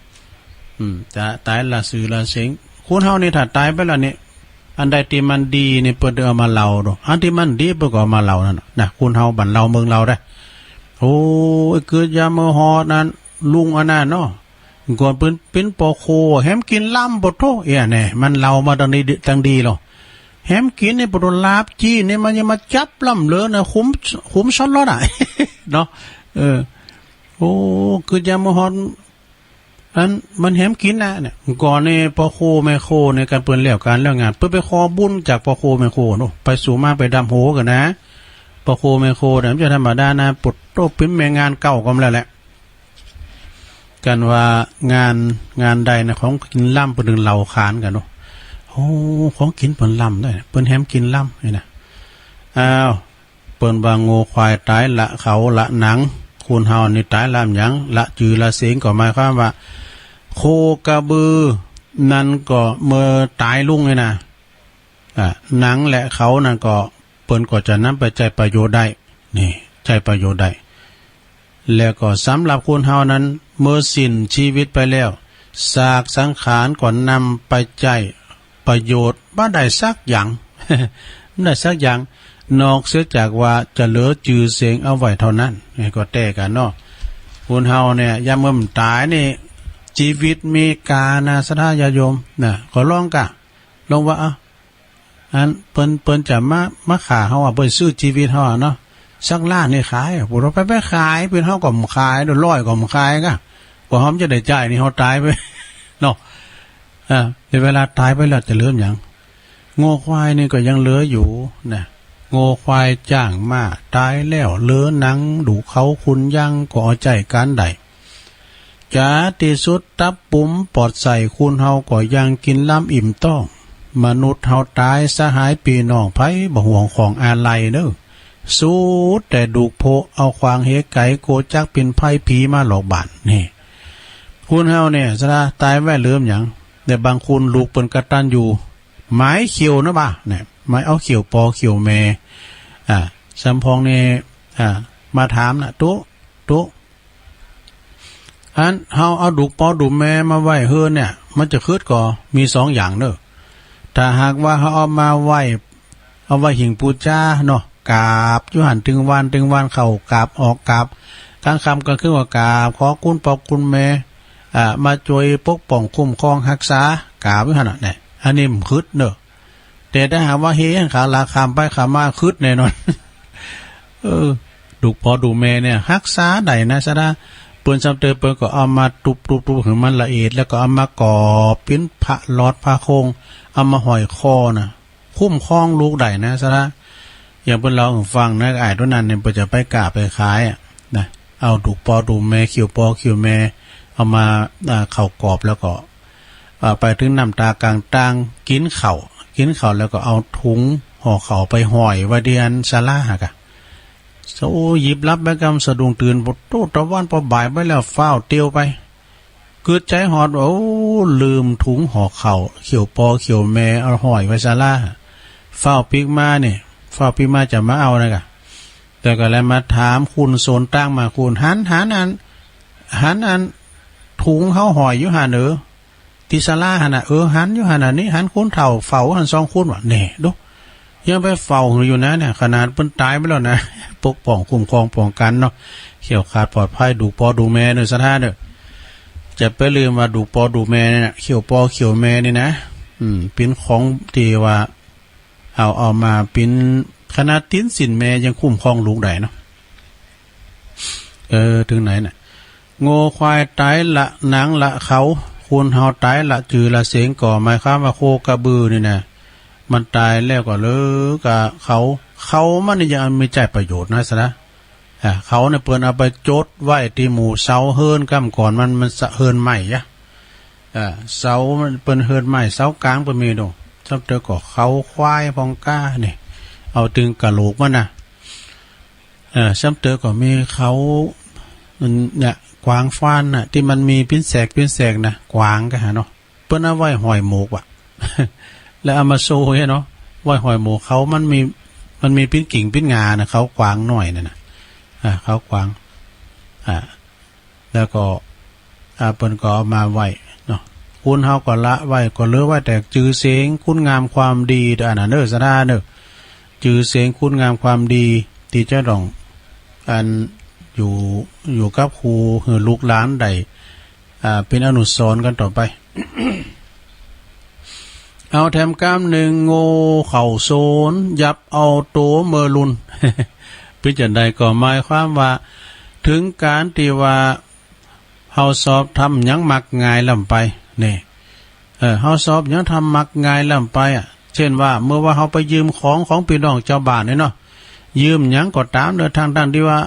อืม จะต๋ายละจือละเสียง คนเฮานี่ถ้าต๋ายไปแล้วนี่ อันใดตี้มันดีนี่เปิ้นเอามาเล่าดอก อันตี้มันดีเปิ้นก็เอามาเล่านั่นน่ะ นะ คนเฮาบ้านเฮาเมืองเฮาได้ โอ้ย เกิดยามเมื่อฮอดนั้น ลุงอันนั้นเนาะ ก่อนเปิ้นเป๋นปอโค แหมกิ๋นลำปะโธ่ เอี้ยแน่ มันเล่ามาตังดี ตังดีหลอ แหมกิ๋นนี่ปะโธ่ ลาบจี๋นนี่มันยังมาจับลำเหลือนะ ขุม ขุมซ้อนรอดอะ เนาะ เออ โอ้ เกิดยามเมื่อฮอด อันมันแหมกิ๋นนะเนี่ย ก่อนนี่ปอโคแม่โคเนี่ย กันเปิ้นแล้วก๋านแล้วงาน เปิ้นไปขอบุญจากปอโคแม่โคเนาะ ไปสู่มาไปดำหัวกั๋นนะ ปอโคแม่โคเนี่ย มันจะธรรมดานะ ปะโธ่ เป๋นแม่งานเก่าก็แล้วแหละ กั๋นว่างาน งานใดนะ ของกิ๋นล้ำ เปิ้นเถิงเหล่าขานกั๋นเนาะ โอ้ ของกิ๋นเปิ้นล้ำได้ เปิ้นแหมกิ๋นล้ำนี่นะ อ้าว เปิ้นว่างัวควายต๋ายละเขาละหนัง คนเฮานี่ต๋ายละหยัง ละจือละเสียง ก็หมายความว่า โคกระบือนั้นก็เมื่อต๋ายลุงนี่นะ อ่า หนังและเขานั้นก็เปิ้นก็จะนำไปใจ๊ประโยชน์ได้ นี่ ใจ๊ประโยชน์ได้ แล้วก็สำหรับคนเฮานั้น เมื่อสิ้นชีวิตไปแล้ว ซากสังขารก็นำไปใจ๊ประโยชน์บ่ได้สักอย่าง บ่ได้สักอย่าง นอกเสียจากว่าจะเหลือจือเสียงเอาไว้เท่านั้น นี่ก็แต๊กั๋นเนาะ คนเฮาเนี่ย ยามเมื่อมันต๋ายนี่ จีวิตมีกานะ ศรัทธาญาติโยมนะ ก็ลองกะ ลองว่า เอ้า อันเปิ้น เปิ้นจะมา มาฆ่าเฮาอะ เปิ้นซื้อจีวิตเฮาอะเนาะ สักล้านนี่ขายอะ บ่ต้องไป ไปขาย เปิ้นเฮาก็บ่ขาย ร้อยก็บ่ขายกะ กว่าเฮาจะได้จ่ายนี่ เฮาต๋ายไป เนาะ อ่า แต่เวลาต๋ายไปแล้วจะเหลือหยัง งัวควายนี่ก็ยังเหลืออยู่นะ งัวควายจ้างม้าต๋ายแล้ว เหลือหนัง ดูกเขา ขุนยังก็เอาใจ๊ก๋านได้ จ๋าตี้สุดตับปุ๋มปอดใส่ คนเฮาก็ยังกิ๋นล้ำอิ่มต๊อง มนุษย์เฮาต๋าย สหายปี้น้องไผบ่ห่วงของอาลัยเน่อ สูดแต่ดูกโพะ เอาขว้างเหไก๋ กั๋วจักเป๋นไพผีมาหลอกบ้าน นี่ คนเฮาเนี่ย ศรัทธา ต๋ายไปเหลือหยัง แต่บางคนลูกเปิ้นกตัญญู หมายเขี้ยวนะบ่า เนี่ย หมายเอาเขี้ยวปอเขี้ยวแม่ อ่า สำปองนี่ อ่า มาถามนะ ตุ๊ ตุ๊ อันเฮาเอาดูกปอดูกแม่มาไว้เฮือนเนี่ย มันจะขึดก่อ มีสองอย่างเน่อ ถ้าหากว่าเฮาเอามาไว้ เอาไว้หิ้งปู๋จาเนาะ กราบอยู่หั้น ตึงวันตึงวัน เข้ากราบออกกราบ กลางค่ำกลางคืนก็กราบ ขอคุณปอคุณแม่ อ่า มาจ้วยปกป้องคุ้มครองฮักษา กราบอยู่หั้นน่ะ เนี่ย อันนี้บ่ขึดเน่อ แต่ถ้าหากว่าเฮหั้น ขาลาข้ามไปข้ามมา ขึดแน่นอน เออ ดูกปอดูกแม่เนี่ย ฮักษาได้นะ ศรัทธา เปิ้นสำเติบเปิ้นก็เอามาตุ๊บตุ๊บตุ๊บหื้อมันละเอียด แล้วก็เอามากอบเป๋นผ้าหลอดผ้าโคง เอามาห้อยคอน่ะ คุ้มครองลูกได้นะ ศรัทธา อย่างเปิ้นเล่าหื้อฟังนะ อ้ายตั๋วนั้นเนี่ย เปิ้นจะไปก้าไปขายอะนะ เอาดูกปอดูกแม่ เขี้ยวปอเขี้ยวแม่ เอามา อ่า เข้ากอบ แล้วก็ อ่า ไปเถิงน้ำต๋ากลางต่าง กิ๋นข้าว กิ๋นข้าวแล้วก็เอาถุงห่อข้าวไปห้อยไว้ตี้อันศาลาหั้นกะ โอ้ หยิบหลับไปกำ สะดุ้งตื่น โอ้ ตะวันปอบ่ายไปแล้ว ฟ้าวเตียวไป กึ๊ดใจ๋ฮอด โอ้ ลืมถุงห่อข้าว เขี้ยวปอเขี้ยวแม่เอาห้อยไว้ศาลา ฟ้าวปิ๊กมานี่ ฟ้าวปิ๊กมาจะมาเอานะกะ แต่ก็เลยมาถามคุณโซนตังมา คุณ หัน หันอัน หันอัน ถุงเฮาห้อยอยู่หั้นเออ ตี้ศาลาหั้นน่ะ เออ หันอยู่หั้นน่ะ นี่หันคนเฒ่าเฝ้าหั้นสองคนว่ะ แน่ดู ยังไปเฝ้าอยู่นะเนี่ย ขนาดเปิ้นต๋ายไปแล้วนะ ปกป้องคุ้มครองป้องกั๋นเนาะ แคล้วคลาดปลอดภัย ดูกปอดูกแม่เน่อ ศรัทธาเน่อ จะไปลืมว่าดูกปอดูกแม่เนี่ยนะ เขี้ยวปอเขี้ยวแม่นี่นะ อืม เป๋นของตี้ว่า เอา เอามาเป๋น ขนาดตี๋นส้นแม่ยังคุ้มครองลูกได้เนาะ เออ เถิงไหนน่ะ งัวควายต๋ายละหนังละเขา คนเฮาต๋ายละจือละเสียง ก็หมายความว่าโคกระบือนี่นะ มันต๋ายแล้วก็เหลือก้าเขา เขามันนี่ยังมีใจ๊ประโยชน์นะ ศรัทธา อ่า เขาเนี่ยเปิ้นเอาไปจดไว้ตี้หมู่เสาเฮือน ก้ำก่อนมัน มันเสาเฮือนไม้ยะ อ่า เสามันเปิ้นเฮือนไม้ เสากลางเปิ้นมีดอก สำเติบก็เขาควายพ่องก้านี่ เอาตึงกะโหลกมันน่ะ เออ สำเติบก็มีเขา มันเนี่ย กวางฟานน่ะ ตี้มันมีเป๋นแสกเป๋นแสกน่ะ กวางก็หาเนาะ เปิ้นเอาไว้ห้อยหมวกว่ะ แล้วเอามาโซ่เนี่ยเนาะ ไว้ห้อยหมวก เขามันมี มันมีเป๋นกิ่งเป๋นงาน่ะ เขากวางน้อยนั่นน่ะ อ่า เขากวาง อ่า แล้วก็ อ่า เปิ้นก็เอามาไว้เนาะ คนเฮาก็ละไว้ ก็เหลือไว้แต่จือเสียง คุณงามความดี อันนั้นเน่อ ศรัทธาเน่อ จือเสียง คุณงามความดี ตี้จะต้อง อัน อยู่ อยู่กับครู หื้อลูกหลานได้ อ่า เป๋นอนุสรณ์กั๋นต่อไป เอาแถมกำนึ่ง โง่เข้าโซน ยับเอาตั๋วเมอลุน เป๋นจั่งใด ก็หมายความว่า เถิงก๋านตี้ว่า เฮาสอบทำหยังมักง่ายล้ำไป นี่ เออ เฮาสอบหยังทำมักง่ายล้ำไปอะ เจ้นว่า เมื่อว่าเฮาไปยืมของ ของปี้น้องจาวบ้านนี่เนาะ ยืมหยังก็ต๋ามเน่อ ตังๆ ตี้ว่า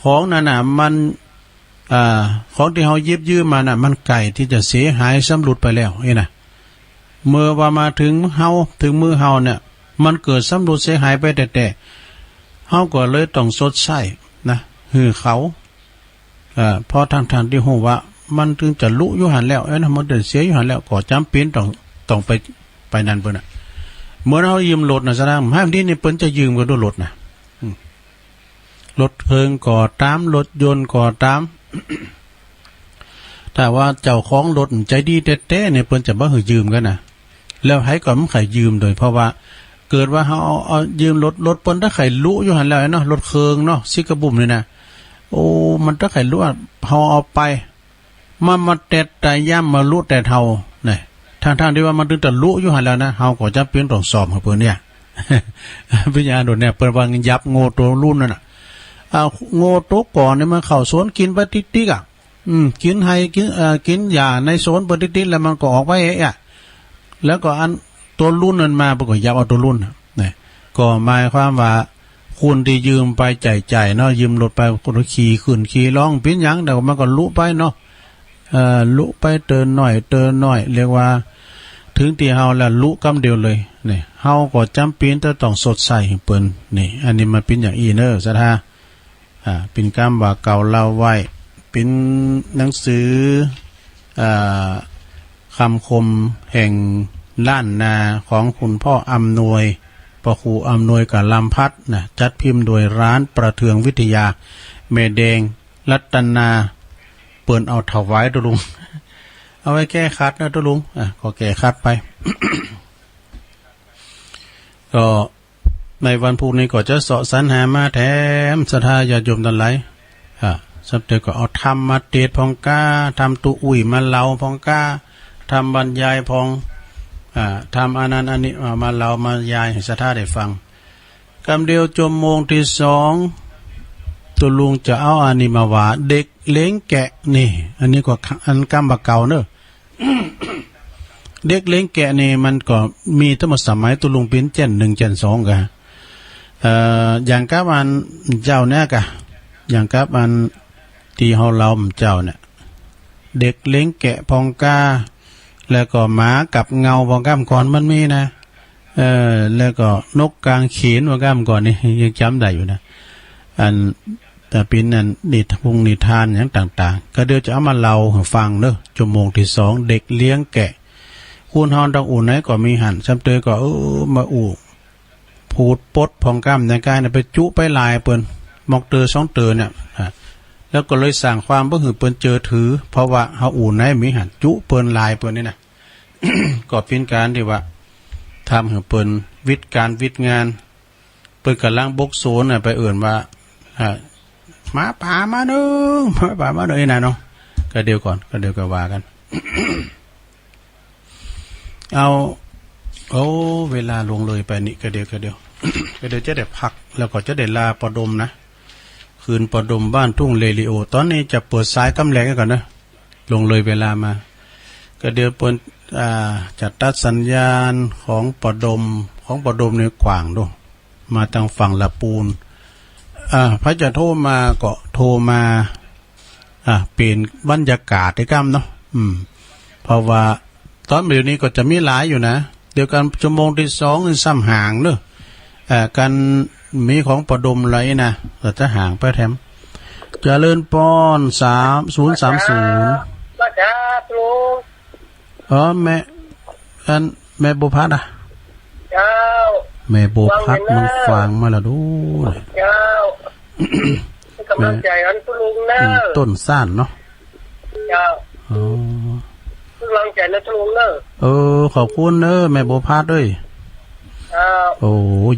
ของนั้นน่ะ มัน อ่า ของตี้เฮาหยิบยืมมาน่ะ มันใก้ตี้จะเสียหายส้ำรุดไปแล้ว เอ้ยนะ เมื่อว่ามาเถิงเฮา เถิงมือเฮาเนี่ย มันเกิดส้ำรุดเสียหายไปแต๊ๆ เฮาก็เลยต้องชดใช้นะ หื้อเขา เอ่อ เพราะตังๆ ตี้ฮู้ว่ามันเถิงจะลุอยู่หั้นแล้ว เอ้ยนะ มันเถิงเสียอยู่หั้นแล้ว ก็จ๋ำเป๋นต้อง ต้องไป ไปนั่นเปิ้นน่ะ เหมือนเฮายืมรถน่ะ สะดั้ง หาตี้นี่เปิ้นจะยืมกั๋นดูรถน่ะ อืม รถเคิงก็ต๋าม รถยนต์ก็ต๋าม ถ้าว่าเจ้าของรถใจ๋ดีแต๊ๆ เนี่ย เปิ้นจะบ่หื้อยืมกั๋นน่ะ แล้วใผก็บ่ใค่ยืมโดย เพราะว่าเกิดว่าเฮาเอา เอายืมรถ รถเปิ้นตะใค่ลุอยู่หั้นแล้วเนาะ รถเคิงเนาะ ซิกกะบุ้มนี่นะ โอ้ มันตะใค่ลุอะ เฮาเอาไป มันมาแต๊ดตาย่ำมาลุแต๊ดเฮา เนี่ย ตังๆ ตี้ว่ามันเถิงจะลุอยู่หั้นแล้วนะ เฮาก็จ๋ำเป๋นต้องซ่อมหื้อเปิ้นเนี่ย ปัญญาโดดเนี่ย เปิ้นว่าหยับโง่ตั๋วลุ่นนั่นน่ะ อ่า โง่ตั๋วก่อนเนี่ยมันเข้าสวนกิ๋นไปติ๊กๆ อะ อืม กิ๋นไฮ่ กิ๋น เอ่อ กิ๋นหญ้าในสวนเปิ้นติ๊กๆ แล้วมันก็ออกไปเอะ แล้วก็อันตั๋วลุ่นนั้นมา เปิ้นก็หยับเอาตั๋วลุ่นน่ะ เนี่ย ก็หมายความว่า คนตี้ยืมไปใจ๊ๆ เนาะ ยืมรถไป ก็ขี่ขึ้นขี่ลง เป๋นหยัง แต่มันก็ลุไปเนาะ เอ่อ ลุไปเติ่นน้อย เติ่นน้อย เรียกว่า เถิงตี้เฮาแล้วลุกำเดียวเลย เนี่ย เฮาก็จ๋ำเป๋นจะต้องชดใช้หื้อเปิ้น นี่ อันนี้มันเป๋นอย่างอี้เน่อ ศรัทธา อ่า เป๋นกำว่าเก่าเล่าไว้ เป๋นหนังสือ อ่า คำคมแห่งล้านนาของคุณพ่ออำนวย พระครูอำนวยกะลำพัดนะ จัดพิมพ์โดยร้านประเทืองวิทยา แม่แดงรัตนา เปิ้นเอาถวายตุ๊ลุง เอาไว้แก้ขัดนะตุ๊ลุง อ่ะ ก็แก้ขัดไป ก็ ในวันพุธนี้ก็จะเซาะสรรหามาแถมศรัทธาญาติโยมตังหลาย อ่า สัปดาห์ก็เอาธรรมมาเตสน์พ่องก้า ธรรมตุ๊อุ้ยมาเล่าพ่องก้า ธรรมบรรยายพ่อง อ่า ธรรมอันนั้นอันนี้ อ่า มาเล่ามาบรรยายหื้อศรัทธาได้ฟัง กำเดียวจมโมงตี้สอง ตุ๊ลุงจะเอาอันนี้มาว่า เด็กเลี้ยงแกะนี่ อันนี้ก็อันกำบ่าเก่าเน่อ เด็กเลี้ยงแกะนี่มันก็มีตั้งแต่สมัยตุ๊ลุงเป๋นเจ้นหนึ่งเจ้นสองก่ะ เอ่อ อย่างกับอันเจ้าเนี่ยก่ะ อย่างกับอันตี้เฮาเล่าเจ้าเนี่ย เด็กเลี้ยงแกะพ่องก้า แล้วก็หมากับเงาพ่องก้า ก่อนมันมีนะ เอ่อ แล้วก็นกกางเขนพ่องก้า ก่อนนี่ยังจ๋ำได้อยู่นะ อัน แต่เป๋นอันนิท- พวกนิทานหยังต่างๆ ก็เดี๋ยวจะเอามาเล่าหื้อฟังเน่อ ชั่วโมงตี้สอง เด็กเลี้ยงแกะ คนเฮาตังอู่ไหนก็มีหั้น ซ้ำเตยก็ เออ มาอู้ ผูดปดพ่องก้า อย่างก้าเนี่ย ไปจุไปหลายเปิ้น มอกเตอสองเตอเนี่ย อ่ะ แล้วก็เลยสร้างความบ่หื้อเปิ้นเจือถือ เพราะว่าเฮาอู่ไหนมีหั้น จุเปิ้นหลายเปิ้นนี่นะ ก็เป๋นก๋านตี้ว่า ทำหื้อเปิ้นวิดก๋านวิดงาน เปิ้นก่ำลังบกโสนน่ะ ไปเอิ้นว่า อ่า หมาป่ามาเน่อ หมาป่ามาเน่อ นี่นะเนาะ ก็เดี๋ยวก่อน ก็เดี๋ยวก็ว่ากั๋น เอา โอ้ เวลาล่วงเลยไปนี่ ก็เดี๋ยว ก็เดี๋ยว ก็เดี๋ยวจะได้พัก แล้วก็จะได้ลาป้อดมนะ คืนป้อดมบ้านทุ่งเรดิโอ ต๋อนนี้จะเปิดสายกำแรกก่อนเน่อ ล่วงเลยเวลามา ก็เดี๋ยวเปิ้น อ่า จะตัดสัญญาณของป้อดม ของป้อดมนี่กว้างดู มาตางฝั่งละปูน อ่า ใผจะโทรมาก็โทรมา อ่า เป๋นบรรยากาศตี้กำเนาะ อืม เพราะว่าต๋อนเดี๋ยวนี้ก็จะมีหลายอยู่นะ เดี๋ยวกั๋นชั่วโมงตี้สองนี่ซ้ำห่างเน่อ เอ่อ กั๋นมีของป้อดมไหลนะ ก็จะห่างไปแถม เจริญปอน สาม ศูนย์สามศูนย์ มาจ้า ครู อ๋อ แม่ อัน แม่บัวพัดอะ เจ้า แม่บัวพัด เมืองฝางมาแล้วดู เจ้า ก๋ำลังใจ๋อันตุ๊ลุงเน่อ อืม ต้นซ่านเนาะ เจ้า อ๋อ ก๋ำลังใจ๋นะตุ๊ลุงเน่อ เออ ขอบคุณเน่อ แม่บัวพัดเอ้ย เจ้า โอ้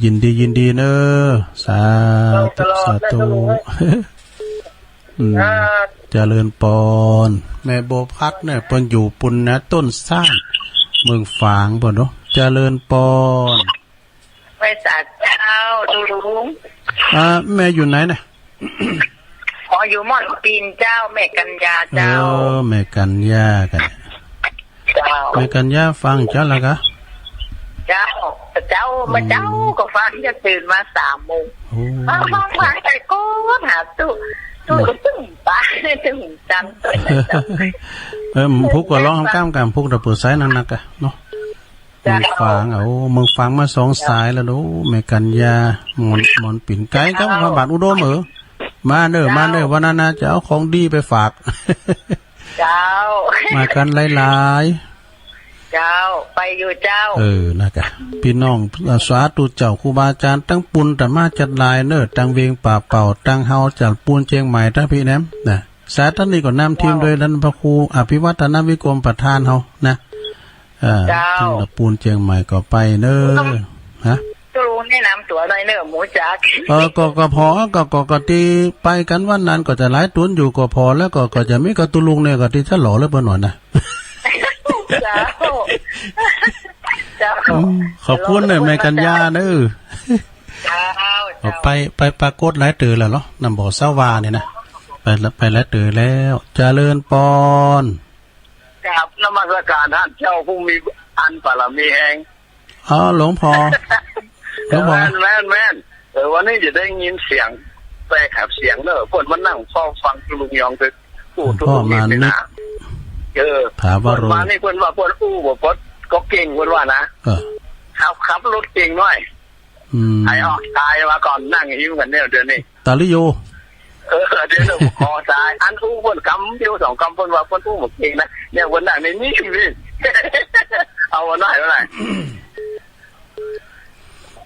ยินดี ยินดีเน่อ สาธุ สาธุ อืม เจริญปอน แม่บัวพัดเนี่ย เปิ้นอยู่ปุ้นนะ ต้นซ่าน เมืองฝางปุ้นเนาะ เจริญปอน ไหว้สาเจ้า ตุ๊ลุง อ่า แม่อยู่ไหนเนี่ย อ๋อ อยู่ม่อนตีนเจ้า แม่กัญญาเจ้า เออ แม่กัญญากั๋น เจ้า แม่กัญญาฟังเจ้าละกะ เจ้า เจ้า อืม มาเจ้าก็ฟัง จะตื่นมาสามโมง โอ้ ฟัง ฟัง ฟัง แต่ก่อนหาตู้ ตู้ตึงป๋า ตึงตัง เออ ผูกก็ร้องกำกำ ผูกตะเปิดสายหนักๆ อะเนาะ เจ้า เมืองฝาง โอ้ เมืองฝางมาสองสายแล้ว โอ้ แม่กัญญา หมอน หมอนปิ่น ไกลกับพระบาทอุดม เออ มาเน่อ มาเน่อ วันนั้นนะ จะเอาของดีไปฝาก เจ้า มากั๋นหลายๆ เจ้า ไปอยู่เจ้า เออ นะกะ ปี้น้อง สาธุเจ้า ครูบาอาจ๋ารย์ ตังปูนตะมาจัดหลายเน่อ ตังเวียงป่าเป่า ตังเฮาจากปูนเจียงใหม่ ตังปี้แหนม นะ สาธารณีก็นำทีมโดยท่านพระครูอภิวัฒนวิกรมประธานเฮานะ เออ เจ้า ซึ่งตะปูนเจียงใหม่ก็ไปเน่อ ฮะ ตุ๊ลุงแนะนำตั๋วหน่อยเน่อ หมู่จัก เออ ก็ ก็ผ่อ ก็ ก็ ก็ตี้ไปกั๋นวันนั้นก็จะหลายตุ๊นอยู่ ก็ผ่อแล้วก็ ก็จะมีก็ตุ๊ลุงเนี่ยก็ตี้จะหล่อเหลือเป๋นหน่อยนะ เจ้า เจ้า อืม ขอบคุณเน่อ แม่กัญญาเน่อ เจ้า เจ้า ไป ไปปรากฏหลายเตื้อแล้วเหรอ น้ำบ่อสาวาเนี่ยนะ ไปละ ไปหลายเตื้อแล้ว เจริญปอน กราบนมัสการท่านเจ้าผู้มีอันบารมีแฮง อ๋อ หลวงพ่อ หลวงพ่อ แม่น แม่น แม่น เออ วันนี้จะได้ยินเสียงแปลกแหบเสียงเน่อ เปิ้นมานั่งเฝ้าฟังตุ๊ลุงยองตึก หลวงพ่อมานิด เออ ถาวโร เปิ้นมานี่เปิ้นว่าเปิ้นอู้บ่ปดก็เก่งเปิ้นว่านะ เออ ขับ ขับรถเก่งหน้อย อืม ไอ้ออกตายมาก่อนนั่งหิ้วกั๋นเนี่ยเดี๋ยวนี้ ตาลิโย เออ เดี๋ยวนี้ขอตาย อันอู้เปิ้นกำเดียวสองกำเปิ้นว่าเปิ้นอู้บ่เก่งนะ เนี่ยเปิ้นนั่งในนี่นี่ เอาวันไหนวันไหน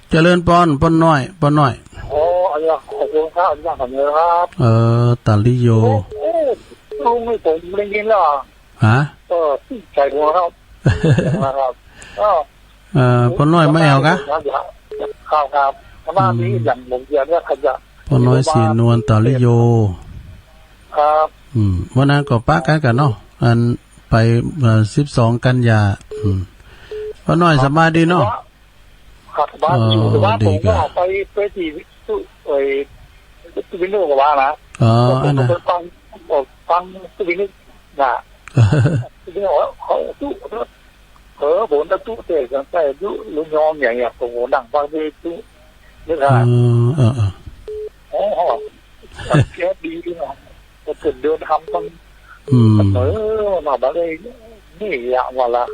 เจริญปอน ปอนน้อย ปอนน้อย โอ้ อันนี้ขอบคุณครับ อันนี้ขอบคุณครับ เออ ตาลิโย โอ้ โอ้ ลุงนี่ผมได้ยินแล้วอ่ะ ฮะ เออ ใส่หัวครับ นะครับ ก็ เอ่อ ปอนน้อยมาแอ่วกะ ครับ ครับ ครับ อืม อย่างผมเรียนว่าขยะ ปอนน้อยศรีนวล ตาลิโย ครับ อืม วันนั้นก็ปะกั๋นกั๋นเนาะ อันไป เอ่อ สิบสองกันยา อืม ปอนน้อยสบายดีเนาะ ครับ สบายดี อ๋อ แต่ว่า ดี ผมก็ กะ ไป ไปที่ตู้ เอ่อ ตู้วินโดว์ก็ว่านะ อ๋อ ผมก็ อันน่ะ ไปฟัง ฟังตู้วินโดว์นะ ตู้วินโดว์เขาตู้ เออ ผมจะตู้เตะกันไปตู้ลุงยองอย่างเงี้ย ผมนั่งฟังที่ตู้ นึกว่า เออ เออ เออ โอ้โห เสียดีเนาะ ก็เกิดเดินทำต้อง อืม เออ มาบ่ได้ นี่อย่างว่าละ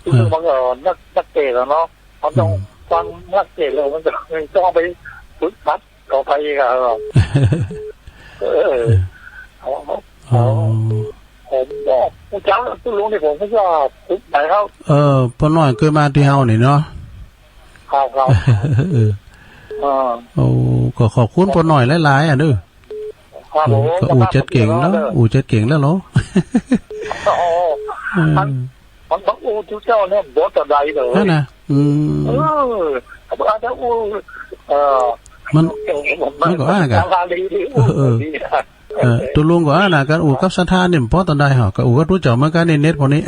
เออ มันก็นัก นักเตะแล้วเนาะ มันต้อง อืม ฟังนักเตะแล้ว มันจะต้องไปฝึกหัด ขออภัยครับ เออ เอา เอา อ๋อ ผมก็ ผู้จักตุ๊ลุงนี่ผมก็ชอบทุกไหนครับ เออ ปอนน้อยเกยมาตี้เฮานี่เนาะ ครับ ครับ เออ อ่า โอ้ ก็ขอบคุณปอนน้อยหลายๆ อ่ะเด้อ ครับผม เออ ก็อู้จัดเก่งเนาะ อู้จัดเก่งแล้วเหรอ อ๋อ เออ มัน มันต้องอู้ทุกเจ้าเนี่ย บ่ต่อใดเลย นั่นน่ะ อืม เออ อาจจะอู้ เออ มัน มันก็อ้างกัน เออ เออ เออ ตุ๊ลุงก็อ้างนะ ก๋านอู้กับศรัทธานี่ บ่ต่อใดเหรอ ก็อู้กับตุ๊เจ้าเหมือนกั๋นนี่ เน็ตพวกนี้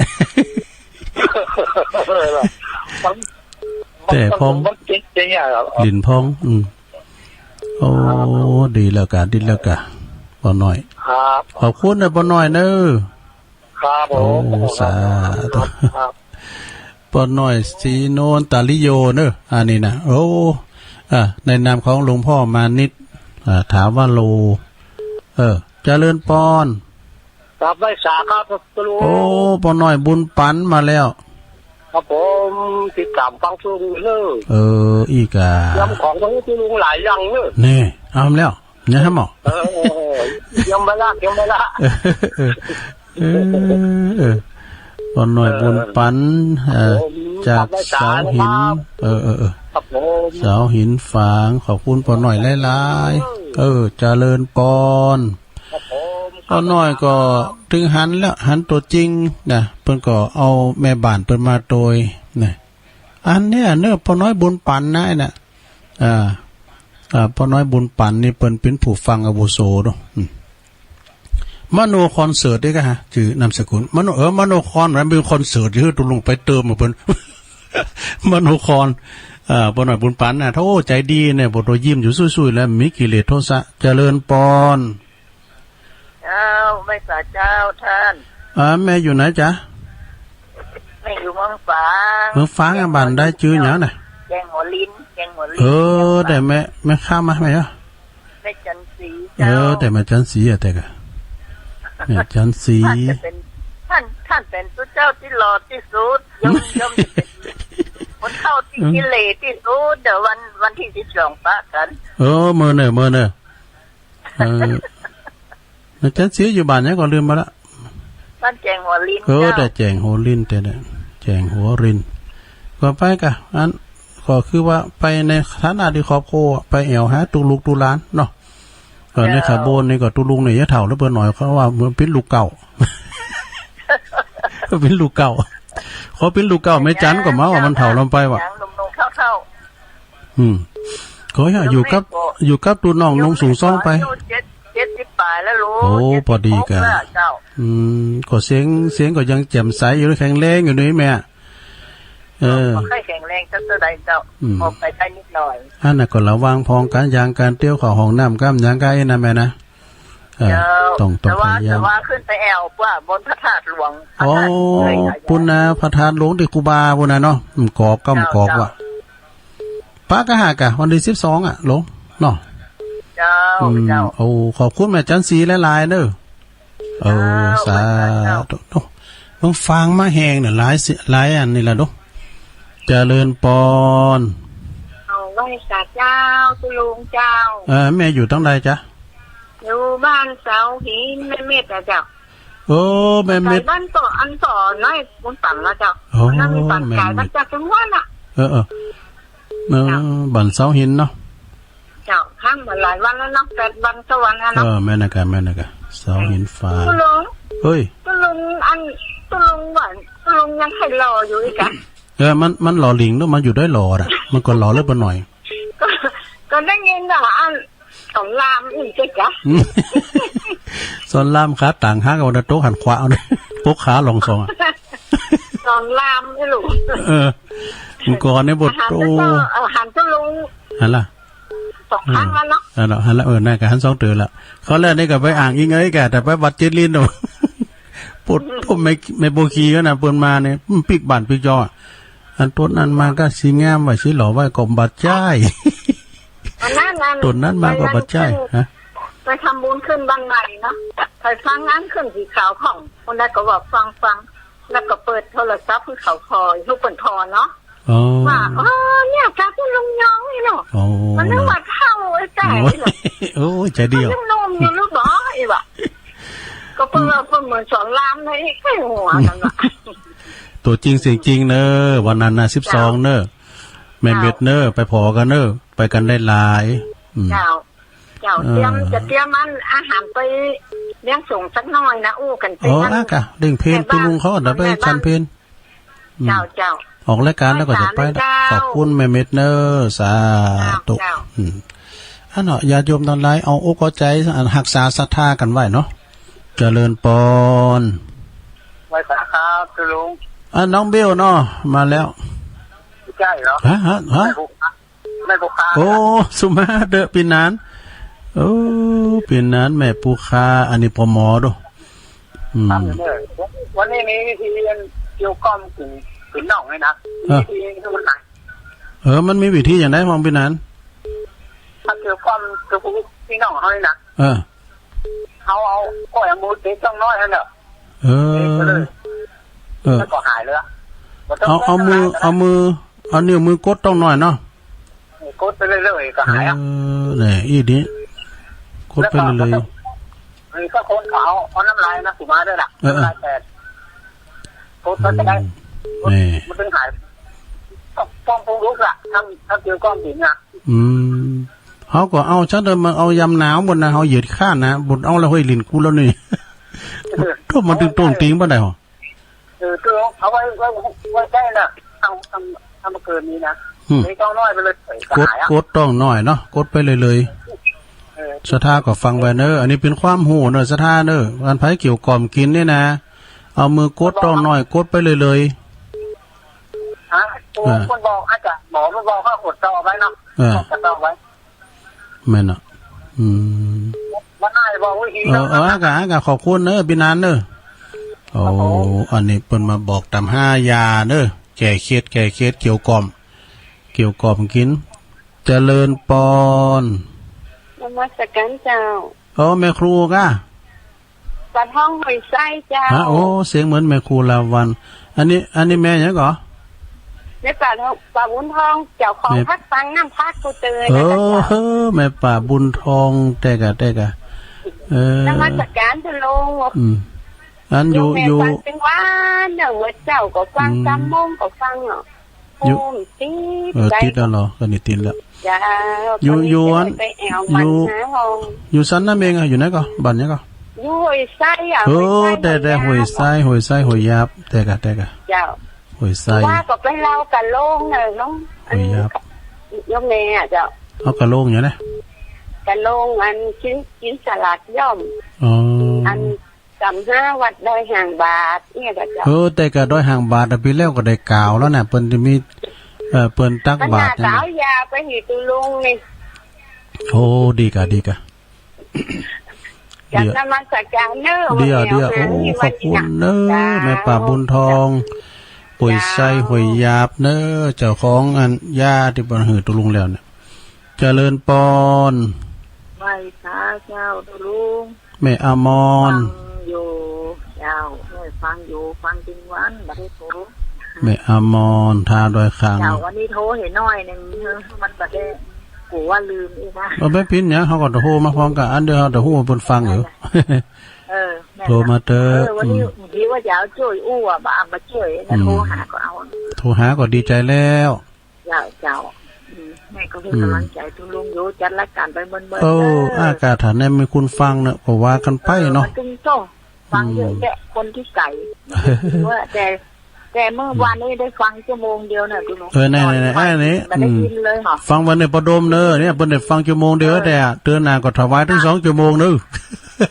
มัน แต่พอง มันเก่งๆ อ่ะ หลินพอง อืม โอ้ ครับ ดีแล้วกะ ดีแล้วกะ ปอนน้อย ครับ ขอบคุณเน่อ ปอนน้อยเน่อ ครับผม โอ้ สาธุ ครับ ปอนน้อยศรีนวล ตาลิโยเน่อ อันนี้นะ โอ้ อ่ะ ในนามของหลวงพ่อมานิต อ่า ถาวโร เออ เจริญปอน ครับ ไหว้สาครับ ตุ๊ลุง โอ้ ปอนน้อยบุญปันมาแล้ว ครับผม ติดต๋ามฟังตุ๊ลุงเน่อ เออ อี้กา เตรียมของมาหื้อตุ๊ลุงหลายอย่างเน่อ แน่ เอาแล้ว เนี่ยครับหมอ เออ เออ เออ เตรียมไว้ละ เตรียมไว้ละ เออ เออ เออ ปอนน้อยบุญปัน เออ ครับผม จากเสาหิน ครับ เออ เออ เออ ครับผม เสาหินฝาง ขอบคุณปอนน้อยหลายๆ เออ เจริญปอน ครับผม ปอนน้อยก็ ครับ ตึงหันแล้ว หันตั๋วจริงนะ เปิ้นก็เอาแม่บ้านเปิ้นมาตวยนะ อันเนี้ยเน่อ ปอนน้อยบุญปันนะ ไอ้น่ะ อ่า อ่า ปอนน้อยบุญปันนี่เปิ้นเป๋นผู้ฟังอาวุโสเนาะ อืม มโนคอนเสิร์ตนี่กะฮะ จื้อนามสกุล มโน เออ มโนคอน มันเป๋นคอนเสิร์ต หื้อตุ๊ลุงไปเติมมาเปิ้น มโนคอน อ่า ปอนน้อยบุญปันน่ะ โธ่ ใจ๋ดีเนี่ย บ่ต้องยิ้มอยู่ซุยๆ แล้ว มีกิเลสโทสะ เจริญปอน เจ้า ไหว้สาเจ้าต้าน อ่า แม่อยู่ไหนจ๊ะ แม่อยู่เมืองฝาง เมืองฝางอ่ะ บ้านใดจื้อหยังน่ะ แกงหัวลิน แกงหัวลิน เออ ได้แม่ แม่ข้ามมาแม่เหรอ แม่จัน ศรี เออ เจ้า แต่แม่จันทร์ศรีอะ แต่ก่ะ แม่จันทร์ศรี ต้านจะเป๋น ต้าน ต้านเป๋นตุ๊เจ้าตี้หล่อตี้สุด ย่อม ย่อมจะเป๋นคนเฒ่าตี้ อืม กิเลสตี้สุด เดี๋ยววัน วันตี้สิบสองปะกั๋น เออ เมินเน่อ เมินเน่อ เออ แม่จันทร์ศรีอยู่บ้านหยังก่อ ลืมไปละ บ้านแจ้งหัวริน เออ เจ้า แต่แจ้งหัวริน แต่เนี่ย แจ้งหัวริน ก่อไปก่ะ อัน ก่อคือว่าไปในฐานะตี้ครอบครัว ไปแอ่วหาตุ๊ลูกตุ๊หลานเนาะ เออ ใน เจ้า ขบวนนี่ก่อตุ๊ลุงเนี่ยยังเฒ่าเหลือเปิ้นหน่อย เขาว่าเหมือนเป๋นลูกเก่า เป๋นลูกเก่า ขอเป๋นลูกเก่า แม่จันทร์ก่อมาว่ามันเฒ่าลงไปว่ะ ยังหนุ่มๆเฒ่าๆ อืม ก็อยู่กับ อยู่กับตุ๊น้องนุ่งสูงส่องไป อายุเจ็ด เจ็ดสิบป๋ายแล้วลูก โอ้ เจ็ดสิบหก พอดีกั๋น แล้วเจ้า อืม ก็เสียง เสียงก็ยังแจ่มใสอยู่ แข็งแรงอยู่นี่แม่ เออ บ่ค่อยแข็งแรงสักเต้าใดเจ้า อืม ออกไปได้นิดหน่อย อันนั้นก็ระวังพ่อง ก๋านย่างก๋านเตียว เข้าห้องน้ำก้ามหยังก้าอี้นะแม่นะ เออ เจ้า ต้อง ต้อง แต่ว่า พยายาม แต่ว่าขึ้นไปแอ่วกว่าบนพระธาตุหลวง อ๋อ พระธาตุเลยค่ะ ปุ้นนะ พระธาตุหลวงตี้ครูบาปุ้นนะเนาะ อืม กอบก้ามกอบ เจ้า ว่ะ ปะก่ะ หาก่ะ วันตี้สิบสองอะ หลวง เนาะ เจ้า อืม เจ้า โอ้ ขอบคุณแม่จันทร์ศรีหลายๆเน่อ เออ เจ้า สาธุ เจ้า เบิ่งฟางมาแฮงเนี่ย หลายสิ หลายอันนี่ละเนาะ เจริญปอน เอาไหว้สาเจ้า ตุ๊ลุงเจ้า เออ แม่อยู่ตังใดจ๊ะ อยู่บ้านเสาหิน แม่เม็ดอะเจ้า โอ้ แม่เม็ด บ้านต่อ อันต่อน้อยปุ้นปั๋งอะเจ้า โอ้ นั่นมีปั๋ง แม่เม็ด ก๋ายบ้านจากจังหวัดอะ เออ เออ เออ เจ้า บ้านเสาหินเนาะ เจ้า ห่างมาหลายวันแล้วเนาะ แปดวัน เก้าวันแล้วเนาะ เออ แม่นนะก่ะ แม่นนะก่ะ เสาหินฟาง ตุ๊ลุง เฮ้ย ตุ๊ลุง อัน ตุ๊ลุงว่า ตุ๊ลุงยังใค่หล่ออยู่อีกอะ เออ มัน มันหล่อหลิงเนาะ มันอยู่ได้หล่ออะ มันก็หล่อเหลือเปิ้นหน่อย ก็ ก็ได้ยินว่าอัน สอนรามอีกเจ้าจ๊ะ อืม สอนรามขาต่างหากเอานะ ตกหันขวาเอานะ ปกขาหลองสองอะ สอนรามไอ้ลูก เออ เมื่อก่อนนี่บท หัน โอ้ เจ้า เออ หันตุ๊ลุง หันละ สองครั้งแล้วเนาะ หันละ หันละ เออ นั่นก่ะ หันสองเตื้อละ เขาแล้วนี่ก่ะไปอ่างอิงเอ้ยก่ะ แต่ไปวัดเจ็ดลิ้นเนาะ ปวด ปวดแม่ แม่บัวขีก็นะ เปิ้นมาเนี่ย อืม ปิ๊กบ้านปิ๊กจองอะ อันต้นนั้นมาก็สีงามไว้ สีหล่อไว้ก็บ่ใจ้ อันนั้น อัน ต้นนั้นมาก็บ่ใจ้ ฮะ ไปทำบุญขึ้นบ้านใหม่เนาะ ไปฟังงานขึ้นสีขาวของคนนั้นก็ว่าฟังฟัง แล้วก็เปิดโทรศัพท์ให้เขาถอย ให้เปิ้นถอนเนาะ อ๋อ ว่า เออ เนี่ย พระคุณลุงยองนี่เนาะ อ๋อ มันนึกว่าเฒ่าไอ้ไก่เนาะ โอ้ย ใจเดียว ยังหนุ่มอยู่หรือบ่ ไอ้วะ ก็เปิ้นว่าเปิ้นเหมือนสอนรามนะ ไอ้ไก่หัวนั่นวะ ตั๋วจริงเสียงจริงเน่อ วันนั้นนะ สิบสองเน่อ แม่เม็ดเน่อ ไปผ่อกั๋นเน่อ ไปกั๋นหลายๆ อืม เจ้า เจ้า เออ เตรียม จะเตรียมอันอาหารไปเลี้ยงสงฆ์สักหน่อยนะ อู้กั๋นไป อ๋อ นั่น อ่ะก่ะ เลี้ยงเพลตุ๊ลุงเขา เดี๋ยวไปฉันเพล อืม เจ้า เจ้า ออกรายการแล้วก็จะไปละ ไหว้สาเจ้า ขอบคุณแม่เม็ดเน่อ สาธุ เจ้า เจ้า อืม อันเนาะ ญาติโยมตังหลาย เอาอกเอาใจ๋ อัน ฮักษาศรัทธากั๋นไว้เนาะ เจริญปอน ไหว้สาครับตุ๊ลุง อ่ะ น้องเบลเนาะ มาแล้ว ใจ้เหรอ ฮะ ฮะ ฮะ แม่บัว แม่บัวขาว โอ้ สุมาเต๊อะ ปี้หนาน โอ้ ปี้หนาน แม่บัวขาว อันนี้พ่อหมอดู อืม ครับ เนี่ย วันนี้มีวิธีเกี่ยวก้อมกึ๋น กึ๋นน่องเลยนะ เออ วิธีนี้มันหนัก เออ มันมีวิธีอย่างใดพ่องปี้หนาน ถ้าเกี่ยวก้อมกึ๋นปี้น้องเฮานี่นะ เออ เอา เอา ก็เอามือเตะต้องน้อยนั่นแหละ เออ เตะไปเลย เออ แล้วก็หายเลยอะ เอา เอามือ เอามือ เอานิ้วมือกดต้องน้อยเนาะ กดไปเรื่อยๆ ก็หายอะ เออ เนี่ย อี้ดี กดไปเรื่อยๆ แล้วก็ เออ ก็คนเขาเอา เอาน้ำลายนะ สุมาด้วยล่ะ เออ เออ น้ำลายแตก กดก็จะได้ อืม นี่ มันถึงหาย ต้อง ต้องปรุงรสอะ ถ้า ถ้าเกี่ยวก้อมกึ๋นนะ อืม เฮาก็เอา ฉันเดินมาเอายำหนาวหมดนะ เฮาเหยียดข้านนะ บ่เอาแล้ว เฮ้ย ลิ้นกูแล้วนี่ เออ โธ่ มันตึงโต้งติงบ่ได้หรอ เออ ก็เอาไว้ ไว้ ไว้ใช้น่ะ ทำ ทำ ทำมาเกินนี้นะ อืม เตะต้องน้อยไปเลย กด หายอะ กดต้องน้อยเนาะ กดไปเรื่อยๆ เออ ศรัทธาก็ฟังไว้เน่อ อันนี้เป๋นความฮู้เน่อ ศรัทธาเน่อ อันใผเกี่ยวก้อมกึ๋นนี่นะ เอามือกดต้องน้อย กดไปเรื่อยๆ ฮะ เออ คนบอกอาจารย์ หมอมันบอกว่าอดต่อไว้เนาะ เออ อดต่อไว้ แม่นเนาะ อืม วันหน้าจะบอกวิธี เออ เนาะ เออ อ่ะก่ะ อ่ะก่ะ ขอบคุณเน่อ ปี้หนานเน่อ โอ้ ครับผม อันนี้เปิ้นมาบอกต๋ามหายาเน่อ แก้เครียด แก้เครียด เกี่ยวก้อม เกี่ยวก้อมกึ๋น เจริญปอน นมัสการเจ้า โอ้ แม่ครูก้า ป่าทองห้วยไซเจ้า ฮะ โอ้ เสียงเหมือนแม่ครูลาวัณ อันนี้ อันนี้แม่หยังก่อ แม่ป่าทอง ป่าบุญทอง เจ้าของ แม่ ผักปังน้ำผักกูเตย เออ นะเจ้า เออ แม่ป่าบุญทอง แต๊ก่ะ แต๊ก่ะ เออ นมัสการเจ้าลุง อืม อันอยู่ โยมแม่ อยู่ ฟังเสียงหวานเนอะ เมื่อเจ๊าก็ฟัง อืม สามโมงก็ฟังเนาะ อยู่ โอ้ ติด เออ ใจ ติดแล้วเหรอ ก็นี่ติดแล้ว เจ้า อยู่ ตอนนี้ อยู่อัน จะได้ไปแอว อยู่ มันหาห้อง อยู่สันน้ำเองอะ อยู่ไหนก่อ บ้านหยังก่อ อยู่ห้วยไซอะ เออ ห้วยไซ แต่ แต่ ห้วยไซ ห้วยไซ ห้วยยาบ แต๊ก่ะ แต๊ก่ะ เจ้า ห้วยไซ ว่าก็ไปเล่ากะโลงเนอะ โลง ห้วยยาบ โยมแม่อะเจ้า เอากะโลงอย่างนะ กะโลงอันกิ๋น กิ๋นสลัดย่อม อ๋อ อัน สามห้าวัดดอยหางบาดเนี่ยกะเจ้า เออ แต่ก่าดอยหางบาดอะ ปี๋แล้วก็ได้กล่าวแล้วนะ เปิ้นจะมี เอ่อ เปิ้นตักบาตร มันหน้าสาว เนี่ยนะ ยาไปหื้อตุ๊ลุงนี่ โอ้ ดีก่ะ ดีก่ะ กราบนมัสการเนอะ เดี๋ยว เดี๋ยว แม่ โอ้ ขอบคุณเนอะ เจ้า แม่ป่าบุญทอง เจ้า ห้วยไซ ห้วยยาบเนอะ เจ้าของอันยาตี้เปิ้นหื้อตุ๊ลุงแล้วเนี่ย เจริญปอน ไหว้สาเจ้าตุ๊ลุง แม่อมร ฟังอยู่เจ้า เออ ฟังอยู่ ฟังตึงวัน บ่ได้โทร แม่อมร ท่าดอยขัง เจ้า วันนี้โทรหื้อหน้อยนึ่ง เออ มันบ่ได้ กั๋วลืมอีกนะ บ่เป๋นปิ๋นหยัง เฮาก็โทรมาพร้อมกั๋น อันเดียวเฮาจะฮู้ว่าเปิ้นฟังอยู่ เออ แม่น โทรมาเต๊อะ เออ วันนี้ อืม บางทีว่าจะเอาจ้วยอู้อะ บ่เอามาจ้วย อืม โทรหาก็เอา โทรหาก็ดีใจ๋แล้ว เจ้า เจ้า อืม แม่ก็หื้อกำลังใจ๋ตุ๊ลุงอยู่ จัดรายการไปเบิ่นๆ เออ เออ อากาศฐานแนมมีคนฟังเนอะ ก็ว่ากั๋นไปเนาะ เออ มันตึงโจ้ ฟังเยอะแยะ อืม คนตี้ไก๋ ว่าแต่ แต่เมื่อวานนี้ได้ฟังชั่วโมงเดียวน่ะตุ๊ลุง เออ นั่นๆๆ บ่ได้ยินเลยเหรอ ฟังวันนี้ปอดมเนอะ เนี่ย เปิ้นได้ฟังชั่วโมงเดียว เออ แต่เตื้อหน้าก็ถวายตึงสองชั่วโมงเนอะ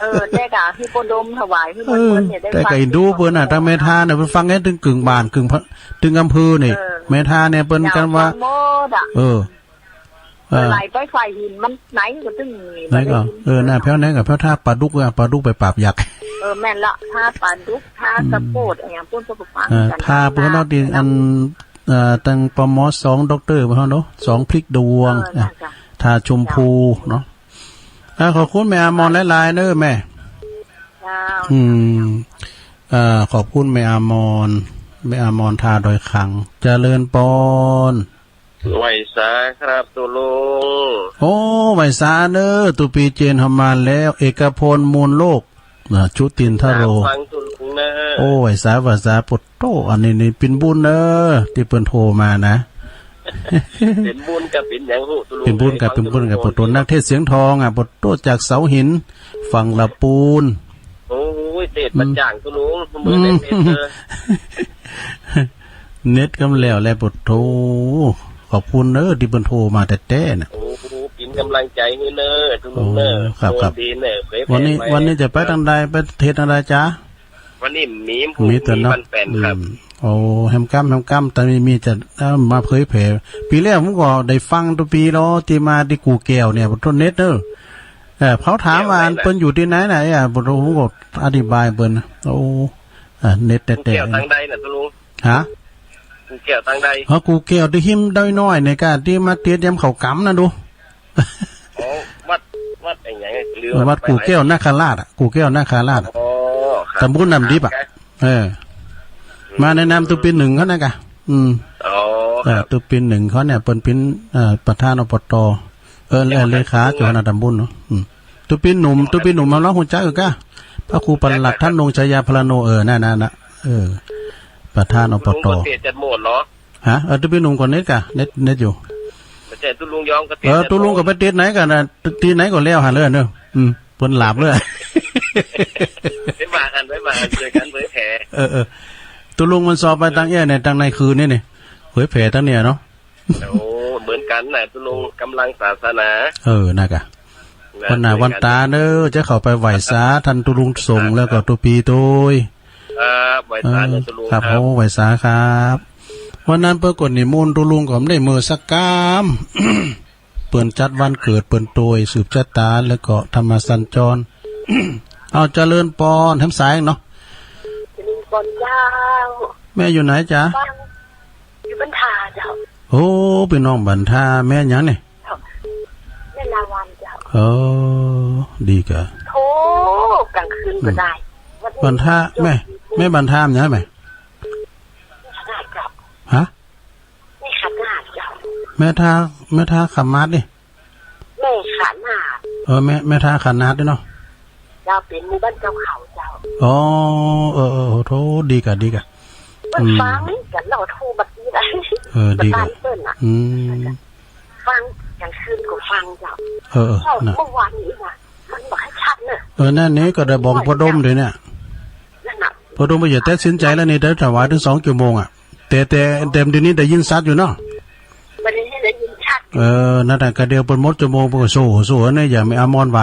เออ แต่กะหื้อปอดมถวายหื้อเปิ้นเนี่ย ได้ฟัง แต่กะอินดูเปิ้นน่ะ ตึงสองชั่วโมง ตึงแม่ท่าเนี่ย เปิ้นฟังแค่ตึงกึ่งบ้าน กึ่งพะ ตึงอำเภอนี่ เออ แม่ท่าเนี่ยเปิ้นกั๋นว่า ฟังหมดอะ เออ เออ ไหลไปฝ่ายหินมันไหนก็ตึง ไหนก็ เออ น่ะ แผวไหนก็แผวท่าป่าดุกอะ ป่าดุกไปปราบยักษ์ เออ แม่นละ ท่าป่าดุก ท่าสะโปด อืม อะหยังปุ้น เปิ้นก็ฟัง เออ กั๋น ท่าเปิ้นเนาะ ตี้อัน เอ่อ ตัง ปม.สอง ด็อกเตอร์ เปิ้นเนาะ สองพลิกดวง เออ น่ะ น่ะ ท่าชมพูเนาะ อ่า ขอบคุณแม่อมรหลายๆ เนอะแม่ เจ้า อืม เอ่อ ขอบคุณแม่อมร แม่อมร ท่าดอยขัง เจริญปอน ไหว้สาครับตุ๊ลุง โอ้ ไหว้สาเนอะ ตุ๊ปีเจนเฮามาแล้ว เอกพล มูลโลก นะ ชุตินทโร ฟังตุ๊ลุงเนอะ โอ้ ไหว้สา ไหว้สา ปะโต้ อันนี้นี่เป๋นบุญเนอะ ตี้เปิ้นโทรมานะ เป๋นบุญกะเป๋นหยังฮู้ตุ๊ลุง เป๋นบุญกะ เป๋นบุญกะ ปะโต้ นักเทศน์เสียงทองอะ ปะโต้ จากเสาหิน ฝั่งละปูน โอ้ย เทศน์มาจ้างตุ๊ลุง อืม เมื่อไหร่เทศน์เนอะ เน็ตก็แล้วแหละ ปะโต้ ขอบคุณเนอะ ตี้เปิ้นโทรมาแต๊ๆ น่ะ โอ้ เป๋นกำลังใจ๋หื้อเนอะ ตุ๊ลุงเนอะ โอ้ ครับ ครับ โชคดีเนอะ เผยแผ่ วันนี้ ไป วันนี้จะไปตางใด ไปเทศน์ตางใดจ๊ะ วันนี้มี มีแต่เนาะ มีบ้านแป้นครับ อืม โอ้ แหมก้ำ แหมก้ำ แต่มี มีจะ เอ่อ มาเผยแผ่ ปี๋แล้วผมก็ได้ฟังตุ๊ปีเนาะ ตี้มาตี้กู่แก้วเนี่ย ปะโต้ เน็ตเนอะ เออ เขาถามว่า แก้วไหนน่ะ เปิ้นอยู่ตี้ไหนน่ะ เอ้ย ปะโต้ ผมก็อธิบายเปิ้น โอ้ อ่ะ เน็ตแต๊ๆ กู่แก้วตางใดน่ะตุ๊ลุง ฮะ กู่แก้วตางใด ฮะ กู่แก้วตี้หิมดอยน้อยเนี่ยกะ ตี้มาเตียดยามเขากำน่ะดู อ๋อ วัด วัดอะหยัง หรือว่า วัดกู่แก้วนาคราชอะ กู่แก้วนาคราชอะ อ๋อ ครับ ตำบลน้ำดิบอะ ครับ เออ อืม มาแนะนำตุ๊ปีหนึ่งเขานะกะ อืม อ๋อ เออ ครับ ตุ๊ปีหนึ่งเขาเนี่ย เปิ้นเป๋น เอ่อ ประธาน อบต. เออ เลขาเจ้าคณะตำบลเนาะ อืม ตุ๊ปีหนุ่ม ตุ๊ปีหนุ่ม เฮาลองฮู้จักอยู่กะ พระครูประหลัด ท่านนงชายา พลาโน เออ นั่นๆๆ เออ ประธาน อบต. ลุงก็เทศน์จัดโมดเหรอ ฮะ เออ ตุ๊ปีหนุ่มก็เน็ตกะ เน็ต เน็ตอยู่ บ่ใจ้ตุ๊ลุงยองก็เทศน์ เออ จัดโมด ตุ๊ลุงก็ไปเทศน์ไหนกะน่ะ ตี้ไหนก็แล้วหั้นเลยเนอะ อืม เปิ้นหลับเลย ไปบ้านหั้น ไปบ้านหั้น เจอกั๋นเผยแผ่ เออ เออ ตุ๊ลุงมันสอบไปตางเอี้ยเนี่ย ตางในคืนนี่นี่ เผยแผ่ตางเนี่ยเนาะ โอ้ เหมือนกั๋นน่ะ ตุ๊ลุงกำลังศาสนา เออ น่ะกะ วันหน้าวันต๋าเนอะ จะเข้าไปไหว้สา ท่านตุ๊ลุงสงฆ์ แล้วก็ตุ๊ปีตวย ครับ ไหว้สาเนอะตุ๊ลุง ครับ ครับ โอ้ ไหว้สาครับ วันนั้นเปิ้นก็นิมนต์ตุ๊ลุงก็บ่ได้เมินสักกำ เปิ้นจัดวันเกิดเปิ้นตวย สืบชะตา แล้วก็ธรรมสัญจร เอา เจริญปอน แหมสายเนาะ เจริญปอนเจ้า แม่อยู่ไหนจ๊ะ บ้าน อยู่บ้านท่าเจ้า โอ้ ปี้น้องบ้านท่า แม่หยังเนี่ย เจ้า แม่ลาวัณเจ้า เออ ดีก่ะ โธ่ ก๋างคืนก็ได้ วันพระ แม่ แม่บรรทามเนี่ยแม่ ได้เจ้า ฮะ แม่ขนาดเจ้า แม่ท่า แม่ท่าขามมาดนี่ แม่ขนาด เออ แม่ แม่ท่าขนาดนี่เนาะ เจ้า เป๋นหมู่บ้านเจ้าเขาเจ้า อ๋อ เออ เออ โธ่ ดีก่ะ ดีก่ะ มัน อืม ฟังกั๋น เฮาโทรมาตี้นะ เออ ดีก่ะ บ้านเปิ้นน่ะ อืม ฟัง ก๋างคืนก็ฟังเจ้า เออ เออ เจ้า น่ะ เมื่อวานนี้นะ มันบ่ค่อยชัดเนอะ เออ นั่นนี่ก็ได้บอกป้อดมด้วยเนี่ย นั่นน่ะ ป้อดมว่าอย่าตัดสินใจ๋แล้วนี่ ได้ถวายตึงสองจั่วโมงอะ แต่ แต่ แต่เดี๋ยวนี้ได้ยินชัดอยู่เนาะ บ่ได้ยิน ได้ยินชัด เออ นั่นน่ะ ก็เดี๋ยวเปิ้นหมดจั่วโมง เปิ้นก็โซ่ โซ่เนี่ย อย่าไปอาวมอนว่า